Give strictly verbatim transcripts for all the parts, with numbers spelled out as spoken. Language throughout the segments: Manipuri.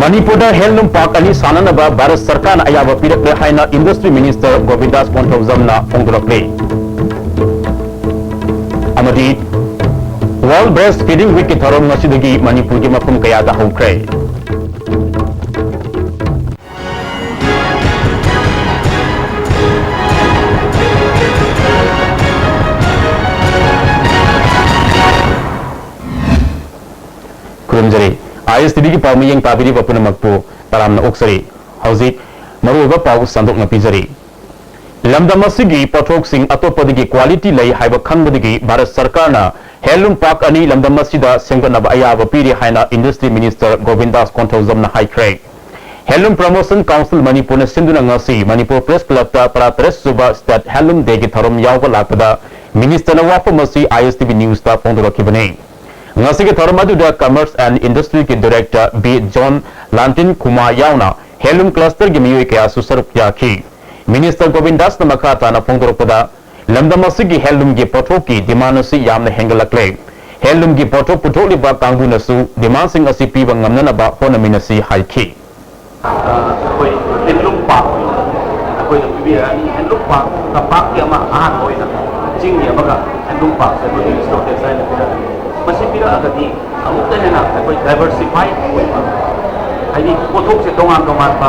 ꯃꯅꯤꯄꯨꯔꯗ ꯍꯦꯟꯂꯨꯝ ꯄꯥꯔꯛ ꯑꯅꯤ ꯁꯥꯅꯅꯕ ꯚꯥꯔꯠ ꯁꯔꯀꯥꯔꯅ ꯑꯌꯥꯕ ꯄꯤꯔꯛꯂꯦ ꯍꯥꯏꯅ ꯏꯟꯗꯁꯇ꯭ꯔꯤ ꯃꯤꯅꯤꯁꯇꯔ ꯒꯣꯕꯤꯟꯗꯥꯁ ꯀꯣꯟꯊꯧꯖꯝꯅ ꯐꯣꯡꯗꯣꯔꯛꯂꯤ꯫ ꯑꯃꯗꯤ World Breast Feeding Weekꯀꯤ ꯊꯧꯔꯝ ꯉꯁꯤꯗꯒꯤ ꯃꯅꯤꯄꯨꯔꯒꯤ ꯃꯐꯝ ꯀꯌꯥꯗ ꯍꯧꯈ꯭ꯔꯦ꯫ ꯈꯨꯔꯨꯝꯖꯔꯤ꯫ ISTVꯒꯤ ꯄꯥꯎ ꯃꯤꯠꯌꯦꯡ ꯇꯥꯕꯤꯔꯤꯕ ꯄꯨꯝꯅꯃꯛꯄꯨ ꯇꯔꯥꯝꯅ ꯑꯣꯛꯆꯔꯤ꯫ ꯍꯧꯖꯤꯛ ꯃꯔꯨꯑꯣꯏꯕ ꯄꯥꯎ ꯁꯟꯗꯣꯛꯅ ꯄꯤꯖꯔꯤ꯫ ꯂꯝꯗꯝ ꯑꯁꯤꯒꯤ ꯄꯣꯠꯊꯣꯛꯁꯤꯡ ꯑꯇꯣꯞꯄꯗꯒꯤ quality ꯂꯩ ꯍꯥꯏꯕ ꯈꯪꯕꯗꯒꯤ ꯚꯥꯔꯠ ꯁꯔꯀꯥꯔꯅ ꯍꯦꯟꯂꯨꯝ ꯄꯥꯔꯛ ꯑꯅꯤ ꯂꯝꯗꯝ ꯑꯁꯤꯗ ꯁꯦꯝꯒꯠꯅꯕ ꯑꯌꯥꯕ ꯄꯤꯔꯦ ꯍꯥꯏꯅ ꯏꯟꯗꯁꯇ꯭ꯔꯤ ꯃꯤꯅꯤꯁꯇꯔ ꯒꯣꯕꯤꯟꯗꯥꯁ ꯀꯣꯟꯊꯧꯖꯝꯅ ꯍꯥꯏꯈ꯭ꯔꯦ꯫ ꯍꯦꯟꯂꯨꯝ ꯄ꯭ꯔꯃꯣꯁꯟ ꯀꯥꯎꯟꯁꯤꯜ ꯃꯅꯤꯄꯨꯔꯅ ꯁꯤꯟꯗꯨꯅ ꯉꯁꯤ ꯃꯅꯤꯄꯨꯔ ꯄ꯭ꯔꯦꯁ ꯀ꯭ꯂꯕꯇ ꯇꯔꯥꯇꯔꯦꯠ ꯁꯨꯕ ꯁ꯭ꯇꯦꯠ ꯍꯦꯟꯂꯨꯝ ꯗꯦꯒꯤ ꯊꯧꯔꯝ ꯌꯥꯎꯕ ꯂꯥꯛꯄꯗ ꯃꯤꯅꯤꯁꯇꯔꯅ ꯋꯥꯐꯝ ꯑꯁꯤ ISTV ꯅ꯭ꯌꯨꯁꯇ ꯐꯣꯡꯗꯣꯔꯛꯈꯤꯕꯅꯤ꯫ ꯉꯁꯤꯒꯤ ꯊꯧꯔꯝ ꯑꯗꯨꯗ ꯀꯃꯔꯁ ꯑꯦꯟ ꯏꯟꯗꯁꯇ꯭ꯔꯤꯒꯤ ꯗꯤꯔꯦꯛꯇꯔ ꯕꯤ ꯖꯣꯟ ꯂꯥꯟꯇꯤꯟ ꯈꯨꯃꯥ ꯌꯥꯎꯅ ꯍꯦꯟꯂꯨꯝ ꯀ꯭ꯂꯁꯇꯔꯒꯤ ꯃꯤꯑꯣꯏ ꯀꯌꯥꯁꯨ ꯁꯔꯨꯛ ꯌꯥꯈꯤ꯫ ꯃꯤꯅꯤꯁꯇꯔ ꯒꯣꯕꯤꯟꯗꯥꯁꯅ ꯃꯈꯥ ꯇꯥꯅ ꯐꯣꯡꯗꯣꯔꯛꯄꯗ, ꯂꯝꯗꯝ ꯑꯁꯤꯒꯤ ꯍꯦꯟꯂꯨꯝꯒꯤ ꯄꯣꯠꯊꯣꯛꯀꯤ ꯗꯤꯃꯥꯟ ꯑꯁꯤ ꯌꯥꯝꯅ ꯍꯦꯟꯒꯠꯂꯛꯂꯦ꯫ ꯍꯦꯟꯂꯨꯝꯒꯤ ꯄꯣꯠꯊꯣꯛ ꯄꯨꯊꯣꯛꯂꯤꯕ ꯀꯥꯡꯕꯨꯅꯁꯨ ꯗꯤꯃꯥꯟꯁꯤꯡ ꯑꯁꯤ ꯄꯤꯕ ꯉꯝꯅꯅꯕ ꯍꯣꯠꯅꯃꯤꯟꯅꯁꯤ ꯍꯥꯏꯈꯤ꯫ ꯑꯩꯈꯣꯏ ꯍꯦꯟꯂꯨꯝ ꯄꯥꯔꯛ ꯑꯣꯏꯅ ꯑꯩꯈꯣꯏꯗ ꯄꯤꯕꯤꯔꯛꯑꯅꯤ꯫ ꯍꯦꯟꯂꯨꯝ ꯄꯥꯔꯛ ꯇꯝꯄꯥꯛꯀꯤ ꯑꯃ ꯑꯍꯥꯟꯕ ꯑꯣꯏꯅ ꯆꯤꯡꯒꯤ ꯑꯃꯒ ꯍꯦꯟꯂꯨꯝ ꯄꯥꯔꯛꯁꯦ ꯑꯩꯈꯣꯏꯒꯤ ꯔꯤꯁꯣꯔꯁ ꯁꯥꯏꯠꯅ ꯄꯤꯔꯛꯑꯅꯤ꯫ ꯃꯁꯤ ꯄꯤꯔꯛꯑꯒꯗꯤ ꯑꯃꯨꯛꯀ ꯍꯦꯟꯅ ꯑꯩꯈꯣꯏ ꯗꯥꯏꯕꯔꯁꯤꯐꯥꯏ ꯑꯣꯏꯕ, ꯍꯥꯏꯗꯤ ꯄꯣꯠꯊꯣꯛꯁꯦ ꯇꯣꯉꯥꯟ ꯇꯣꯉꯥꯟꯕ,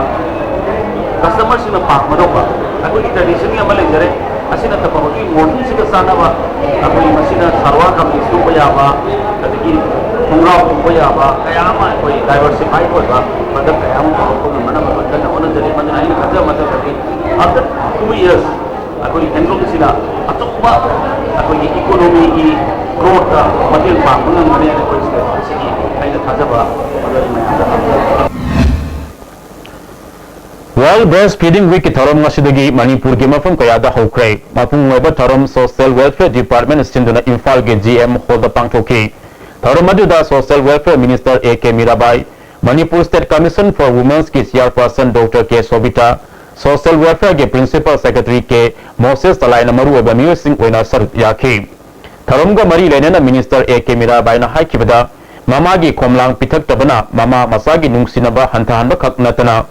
ꯀꯁꯇꯃꯔꯁꯤꯡꯅ ꯄꯥꯝꯒꯗꯧꯕ꯫ ꯑꯩꯈꯣꯏꯒꯤ ꯇ꯭ꯔꯦꯗꯤꯁꯟꯒꯤ ꯑꯃ ꯂꯩꯖꯔꯦ, ꯑꯁꯤ ꯅꯠꯇꯕ ꯍꯧꯖꯤꯛ ꯃꯣꯗꯔꯟꯁꯤꯒ ꯆꯥꯟꯅꯕ ꯑꯩꯈꯣꯏ ꯃꯁꯤꯅ ꯁꯜꯋꯥꯔ ꯀꯃꯤꯖ ꯇꯨꯕ ꯌꯥꯕ, ꯑꯗꯒꯤ ꯈꯣꯡꯒ꯭ꯔꯥꯎ ꯇꯨꯕ ꯌꯥꯕ ꯀꯌꯥ ꯑꯃ ꯑꯩꯈꯣꯏ ꯗꯥꯏꯕꯔꯁꯤꯐꯥꯏ ꯑꯣꯏꯕ ꯄ꯭ꯔꯗꯛ ꯀꯌꯥ ꯑꯃ ꯄꯨꯊꯣꯛꯄ ꯉꯝꯅꯅꯕ ꯀꯟꯅ ꯍꯣꯠꯅꯖꯔꯤ꯫ ꯃꯗꯨꯅ ꯑꯩꯅ ꯈꯟꯖꯕ ꯃꯇꯝꯗꯗꯤ after two years ꯑꯩꯈꯣꯏꯒꯤ ꯍꯦꯟꯂꯨꯝꯁꯤꯅ ꯑꯆꯧꯕ ꯑꯩꯈꯣꯏꯒꯤ ꯏꯀꯣꯅꯣꯃꯤꯒꯤ ꯒ꯭ꯔꯣꯠꯇ ꯃꯇꯦꯡ ꯄꯥꯡꯕ ꯉꯝꯒꯅꯤ ꯍꯥꯏꯅ ꯑꯩꯈꯣꯏ ꯁ꯭ꯇꯦꯠ ꯑꯁꯤꯒꯤ ꯑꯩꯅ ꯊꯥꯖꯕ ꯃꯗꯨ ꯑꯩ ꯃꯌꯥꯝꯗ ꯊꯝꯖꯒꯦ꯫ World Breast Feeding Weekꯀꯤ ꯊꯧꯔꯝ ꯉꯁꯤꯗꯒꯤ ꯃꯅꯤꯄꯨꯔꯒꯤ ꯃꯐꯝ ꯀꯌꯥꯗ ꯍꯧꯈ꯭ꯔꯦ꯫ ꯃꯄꯨꯡ ꯑꯣꯏꯕ ꯊꯧꯔꯝ Social Welfare Department ꯁꯤꯟꯗꯨꯅ ꯏꯝꯐꯥꯜꯒꯤ GM Hallꯗ ꯄꯥꯡꯊꯣꯛꯈꯤ꯫ ꯊꯧꯔꯝ ꯑꯗꯨꯗ Social Welfare Minister A K Mirabai, Manipur State Commission for Womenꯀꯤ Chairperson Doctor K ꯁꯣꯕꯤꯇꯥ, Social Welfareꯒꯤ Principal Secretary K ꯃꯣꯁꯦꯁ ꯆꯂꯥꯏꯅ ꯃꯔꯨꯑꯣꯏꯕ ꯃꯤꯑꯣꯏꯁꯤꯡ ꯑꯣꯏꯅ ꯁꯔꯨꯛ ꯌꯥꯈꯤ꯫ ꯊꯧꯔꯝꯒ ꯃꯔꯤ ꯂꯩꯅꯅ ꯃꯤꯅꯤꯁꯇꯔ A K ꯃꯤꯔꯥꯕꯥꯏꯅ ꯍꯥꯏꯈꯤꯕꯗ, ꯃꯃꯥꯒꯤ ꯈꯣꯝꯂꯥꯡ ꯄꯤꯊꯛꯇꯕꯅ ꯃꯃꯥ ꯃꯆꯥꯒꯤ ꯅꯨꯡꯁꯤꯅꯕ ꯍꯟꯊꯍꯟꯕ ꯈꯛ ꯅꯠꯇꯅ,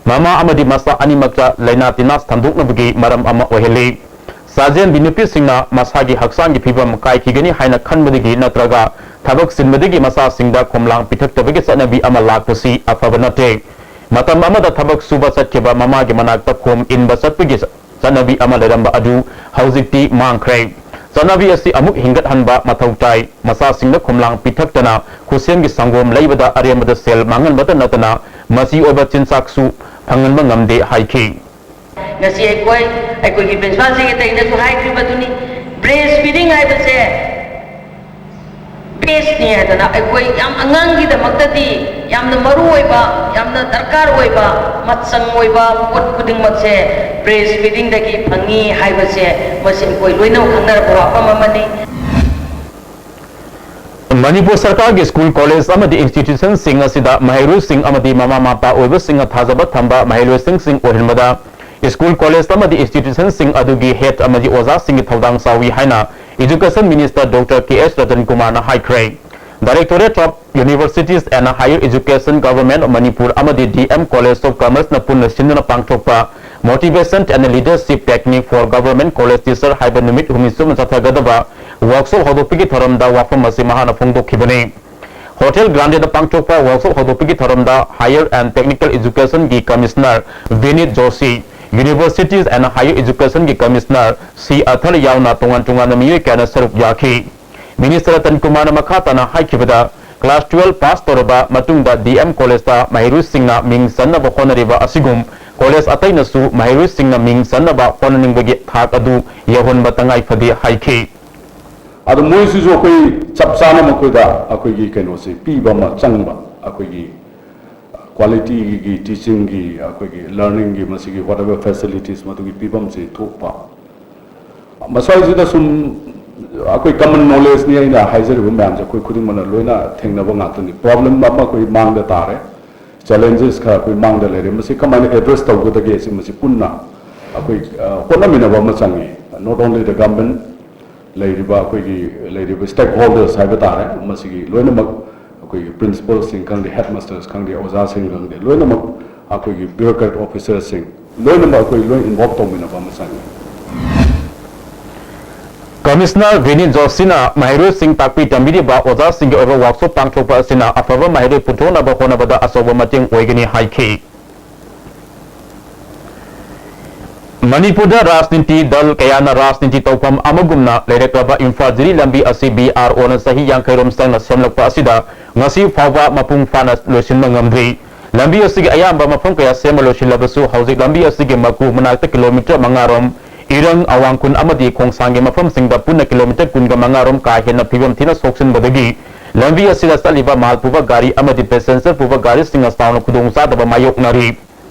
ꯃꯃꯥ ꯑꯃꯗꯤ ꯃꯆꯥ ꯑꯅꯤꯃꯛꯇ ꯂꯥꯏꯅꯥ ꯇꯤꯟꯅꯥ ꯁꯟꯗꯣꯛꯅꯕꯒꯤ ꯃꯔꯝ ꯑꯃ ꯑꯣꯏꯍꯜꯂꯤ꯫ ꯆꯥꯖꯦꯟꯕꯤ ꯅꯨꯄꯤꯁꯤꯡꯅ ꯃꯁꯥꯒꯤ ꯍꯛꯆꯥꯡꯒꯤ ꯐꯤꯕꯝ ꯀꯥꯏꯈꯤꯒꯅꯤ ꯍꯥꯏꯅ ꯈꯟꯕꯗꯒꯤ ꯅꯠꯇ꯭ꯔꯒ ꯊꯕꯛ ꯆꯤꯟꯕꯗꯒꯤ ꯃꯆꯥꯁꯤꯡꯗ ꯈꯣꯝꯂꯥꯡ ꯄꯤꯊꯛꯇꯕꯒꯤ ꯆꯠꯅꯕꯤ ꯑꯃ ꯂꯥꯛꯄꯁꯤ ꯑꯐꯕ ꯅꯠꯇꯦ꯫ ꯃꯇꯝ ꯑꯃꯗ ꯊꯕꯛ ꯁꯨꯕ ꯆꯠꯈꯤꯕ ꯃꯃꯥꯒꯤ ꯃꯅꯥꯛꯇ ꯈꯣꯝ ꯏꯟꯕ ꯆꯠꯄꯒꯤ ꯆꯠꯅꯕꯤ ꯑꯃ ꯂꯩꯔꯝꯕ ꯑꯗꯨ ꯍꯧꯖꯤꯛꯇꯤ ꯃꯥꯡꯈ꯭ꯔꯦ꯫ ꯆꯠꯅꯕꯤ ꯑꯁꯤ ꯑꯃꯨꯛ ꯍꯤꯡꯒꯠꯍꯟꯕ ꯃꯊꯧ ꯇꯥꯏ꯫ ꯃꯆꯥꯁꯤꯡꯗ ꯈꯣꯝꯂꯥꯡ ꯄꯤꯊꯛꯇꯅ ꯈꯨꯠꯁꯦꯝꯒꯤ ꯁꯪꯒꯣꯝ ꯂꯩꯕꯗ ꯑꯔꯦꯝꯕꯗ ꯁꯦꯜ ꯃꯥꯡꯍꯟꯕꯇ ꯅꯠꯇꯅ ꯃꯆꯤ ꯑꯣꯏꯕ ꯆꯤꯟꯖꯥꯛꯁꯨ ꯐꯪꯍꯟꯕ ꯉꯝꯗꯦ ꯍꯥꯏꯈꯤ꯫ ꯉꯁꯤ ꯑꯩꯈꯣꯏ, ꯑꯩꯈꯣꯏꯒꯤ ꯄ꯭ꯔꯤꯟꯁꯤꯄꯥꯜ ꯁꯦꯀ꯭ꯔꯦꯇꯔꯤꯅꯁꯨ ꯍꯥꯏꯈ꯭ꯔꯤꯕꯗꯨꯅꯤ, ꯕ꯭ꯔꯦꯁ ꯐꯤꯗꯤꯡ ꯍꯥꯏꯕꯁꯦ ꯕꯦꯁꯅꯤ ꯍꯥꯏꯗꯅ, ꯑꯩꯈꯣꯏ ꯌꯥꯝ ꯑꯉꯥꯡꯒꯤꯗꯃꯛꯇꯗꯤ ꯌꯥꯝꯅ ꯃꯔꯨ ꯑꯣꯏꯕ, ꯌꯥꯝꯅ ꯗꯔꯀꯥꯔ ꯑꯣꯏꯕ, ꯃꯆꯪ ꯑꯣꯏꯕ ꯄꯣꯠ ꯈꯨꯗꯤꯡꯃꯛꯁꯦ ꯕ꯭ꯔꯦꯁ ꯐꯤꯗꯤꯡꯗꯒꯤ ꯐꯪꯉꯤ ꯍꯥꯏꯕꯁꯦ ꯃꯁꯤ ꯑꯩꯈꯣꯏ ꯂꯣꯏꯅꯃꯛ ꯈꯪꯅꯔꯕ ꯋꯥꯐꯝ ꯑꯃꯅꯤ꯫ ꯃꯅꯤꯄꯨꯔ ꯁꯔꯀꯥꯔꯒꯤ ꯁ꯭ꯀꯨꯜ, ꯀꯣꯂꯦꯖ ꯑꯃꯗꯤ ꯏꯟꯁꯇꯤꯇ꯭ꯌꯨꯁꯟꯁꯤꯡ ꯑꯁꯤꯗ ꯃꯍꯩꯔꯣꯏꯁꯤꯡ ꯑꯃꯗꯤ ꯃꯃꯥ ꯃꯄꯥ ꯑꯣꯏꯕꯁꯤꯡꯅ ꯊꯥꯖꯕ ꯊꯝꯕ ꯃꯍꯩꯔꯣꯏꯁꯤꯡ ꯑꯣꯏꯍꯟꯕꯗ ꯁ꯭ꯀꯨꯜ, ꯀꯣꯂꯦꯖ ꯑꯃꯗꯤ ꯏꯟꯁꯇꯤꯇ꯭ꯌꯨꯁꯟꯁꯤꯡ ꯑꯗꯨꯒꯤ ꯍꯦꯗ ꯑꯃꯗꯤ ꯑꯣꯖꯥꯁꯤꯡꯒꯤ ꯊꯧꯗꯥꯡ ꯆꯥꯎꯏ ꯍꯥꯏꯅ Education Minister Doctor K S Ratan Kumar ꯅ ꯍꯥꯏꯈ꯭ꯔꯦ꯫ Directorate of Universities and Higher Education, Government of Manipur ꯑꯃꯗꯤ D M College of Commerce ꯅ ꯄꯨꯟꯅ ꯁꯤꯟꯗꯨꯅ ꯄꯥꯡꯊꯣꯛꯄ Motivation and Leadership Technique for Government College Teacher ꯍꯥꯏꯕ ꯅꯨꯃꯤꯠ ꯍꯨꯝꯅꯤ ꯆꯨꯞꯅ ꯆꯠꯊꯒꯗꯕ workshop ꯍꯧꯗꯣꯛꯄꯒꯤ ꯊꯧꯔꯝꯗ ꯋꯥꯐꯝ ꯑꯁꯤ ꯃꯍꯥꯛꯅ ꯐꯣꯡꯗꯣꯛꯈꯤꯕꯅꯤ꯫ Hotel Grande ꯗ ꯄꯥꯡꯊꯣꯛꯄ workshop ꯍꯧꯗꯣꯛꯄꯒꯤ ꯊꯧꯔꯝꯗ Higher and Technical Education ꯒꯤ Commissioner Vineet Joshi, Universities and Higher Education ꯒꯤ Commissioner C Athal ꯌꯥꯎꯅ ꯇꯣꯉꯥꯟ ꯇꯣꯉꯥꯟꯕ ꯃꯤꯑꯣꯏ ꯀꯌꯥꯅ ꯁꯔꯨꯛ ꯌꯥꯈꯤ꯫ Minister ꯔꯇꯟ ꯀꯨꯃꯥꯔꯅ ꯃꯈꯥ ꯇꯥꯅ ꯍꯥꯏꯈꯤꯕꯗ, class twelve pass ꯇꯧꯔꯕ ꯃꯇꯨꯡꯗ D M College ꯇ ꯃꯍꯩꯔꯣꯏꯁꯤꯡꯅ ꯃꯤꯡ ꯆꯟꯅꯕ ꯍꯣꯠꯅꯔꯤꯕ ꯑꯁꯤꯒꯨꯝ college ꯑꯇꯩꯅꯁꯨ ꯃꯍꯩꯔꯣꯏꯁꯤꯡꯅ ꯃꯤꯡ ꯆꯟꯅꯕ ꯍꯣꯠꯅꯅꯤꯡꯕꯒꯤ ꯊꯥꯛ ꯑꯗꯨ ꯌꯧꯍꯟꯕ ꯇꯉꯥꯏ ꯐꯗꯦ ꯍꯥꯏꯈꯤ꯫ ꯑꯗꯣ ꯃꯣꯏꯁꯤꯁꯨ ꯑꯩꯈꯣꯏ ꯆꯞ ꯆꯥꯅ ꯃꯈꯣꯏꯗ ꯑꯩꯈꯣꯏꯒꯤ ꯀꯩꯅꯣꯁꯦ ꯄꯤꯕ ꯑꯃ ꯆꯪꯕ, ꯑꯩꯈꯣꯏꯒꯤ quality ꯒꯤ teaching ꯒꯤ, ꯑꯩꯈꯣꯏꯒꯤ learning ꯒꯤ ꯃꯁꯤꯒꯤ whatever facilities ꯃꯗꯨꯒꯤ ꯄꯤꯐꯝꯁꯦ ꯊꯣꯛꯄ꯫ ꯃꯁꯥꯏꯁꯤꯗ ꯁꯨꯝ ꯑꯩꯈꯣꯏ common knowledge ꯅꯤ ꯑꯩꯅ ꯍꯥꯏꯖꯔꯤꯕ ꯃꯌꯥꯝꯁꯦ ꯑꯩꯈꯣꯏ ꯈꯨꯗꯤꯡꯃꯛꯅ ꯂꯣꯏꯅ ꯊꯦꯡꯅꯕ ꯉꯥꯛꯇꯅꯤ꯫ Problem ꯑꯃ ꯑꯩꯈꯣꯏ ꯃꯥꯡꯗ ꯇꯥꯔꯦ, challenges ꯈꯔ ꯑꯩꯈꯣꯏ ꯃꯥꯡꯗ ꯂꯩꯔꯦ, ꯃꯁꯤ ꯀꯃꯥꯏꯅ address ꯇꯧꯒꯗꯒꯦ ꯁꯤ ꯃꯁꯤ ꯄꯨꯟꯅ ꯑꯩꯈꯣꯏ, ꯑ, ꯍꯣꯠꯅꯃꯤꯟꯅꯕ ꯑꯃ ꯆꯪꯉꯤ꯫ Not only the government, ꯂꯩꯔꯤꯕ ꯑꯩꯈꯣꯏꯒꯤ ꯂꯩꯔꯤꯕ stakeholders ꯍꯥꯏꯕ ꯇꯥꯔꯦ, ꯃꯁꯤꯒꯤ ꯂꯣꯏꯅꯃꯛ ꯑꯩꯈꯣꯏꯒꯤ ꯄ꯭ꯔꯤꯟꯁꯤꯄꯜꯁꯤꯡ ꯈꯪꯗꯦ, ꯍꯦꯗ ꯃꯥꯁꯇꯔꯁ ꯈꯪꯗꯦ, ꯑꯣꯖꯥꯁꯤꯡ ꯈꯪꯗꯦ, ꯂꯣꯏꯅꯃꯛ ꯑꯩꯈꯣꯏꯒꯤ ꯕ꯭ꯌꯨꯔꯣꯀ꯭ꯔꯦꯠ ꯑꯣꯐꯤꯁꯔꯁꯤꯡ ꯂꯣꯏꯅꯃꯛ ꯑꯩꯈꯣꯏ ꯂꯣꯏ ꯏꯟꯚꯣꯜꯕ ꯇꯧꯃꯤꯟꯅꯕ ꯑꯃ ꯆꯪꯉꯤ꯫ ꯀꯃꯤꯁꯅꯔ ꯚꯤꯅꯤꯠ ꯖꯣꯁꯤꯅ ꯃꯍꯩꯔꯣꯏꯁꯤꯡ ꯇꯥꯛꯄꯤ ꯇꯝꯕꯤꯔꯤꯕ ꯑꯣꯖꯥꯁꯤꯡꯒꯤ ꯑꯣꯏꯕ ꯋꯥꯛꯁꯣꯞ ꯄꯥꯡꯊꯣꯛꯄ ꯑꯁꯤꯅ ꯑꯐꯕ ꯃꯍꯩꯔꯣꯏ ꯄꯨꯊꯣꯛꯅꯕ ꯍꯣꯠꯅꯕꯗ ꯑꯆꯧꯕ ꯃꯇꯦꯡ ꯑꯣꯏꯒꯅꯤ ꯍꯥꯏꯈꯤ꯫ ꯃꯅꯤꯄꯨꯔꯗ ꯔꯥꯖꯅꯤꯇꯤ ꯗꯜ ꯀꯌꯥꯅ ꯔꯥꯖꯅꯤꯇꯤ ꯇꯧꯐꯝ ꯑꯃꯒꯨꯝꯅ ꯂꯩꯔꯛꯂꯕ ꯏꯝꯐꯥꯜ ꯖꯤꯔꯤ ꯂꯝꯕꯤ ꯑꯁꯤ ꯕꯤ ꯑꯥꯔ ꯑꯣꯅ ꯆꯍꯤ ꯌꯥꯡꯈꯩꯔꯣꯝ ꯆꯪꯅ ꯁꯦꯝꯂꯛꯄ ꯑꯁꯤꯗ ꯉꯁꯤ ꯐꯥꯎꯕ ꯃꯄꯨꯡ ꯐꯥꯅ ꯂꯣꯏꯁꯤꯟꯕ ꯉꯝꯗ꯭ꯔꯤ꯫ ꯂꯝꯕꯤ ꯑꯁꯤꯒꯤ ꯑꯌꯥꯝꯕ ꯃꯐꯝ ꯀꯌꯥ ꯁꯦꯝꯕ ꯂꯣꯏꯁꯤꯜꯂꯕꯁꯨ ꯍꯧꯖꯤꯛ ꯂꯝꯕꯤ ꯑꯁꯤꯒꯤ ꯃꯀꯨ ꯃꯅꯥꯛꯇ ꯀꯤꯂꯣꯃꯤꯇꯔ ꯃꯉꯥꯔꯣꯝ ꯏꯔꯪ ꯑꯋꯥꯡꯈꯨꯜ ꯑꯃꯗꯤ ꯈꯣꯡꯁꯥꯡꯒꯤ ꯃꯐꯝꯁꯤꯡꯗ ꯄꯨꯟꯅ ꯀꯤꯂꯣꯃꯤꯇꯔ ꯀꯨꯟꯒ ꯃꯉꯥꯔꯣꯝ ꯀꯥ ꯍꯦꯟꯅ ꯐꯤꯕꯝ ꯊꯤꯅ ꯁꯣꯛꯆꯤꯟꯕꯗꯒꯤ ꯂꯝꯕꯤ ꯑꯁꯤꯗ ꯆꯠꯂꯤꯕ ꯃꯥꯜ ꯄꯨꯕ ꯒꯥꯔꯤ ꯑꯃꯗꯤ ꯄꯦꯁꯦꯟꯖꯔ ꯄꯨꯕ ꯒꯥꯔꯤꯁꯤꯡꯅ ꯆꯥꯎꯅ ꯈꯨꯗꯣꯡꯆꯥꯗꯕ ꯃꯥꯌꯣꯛꯅꯔꯤ꯫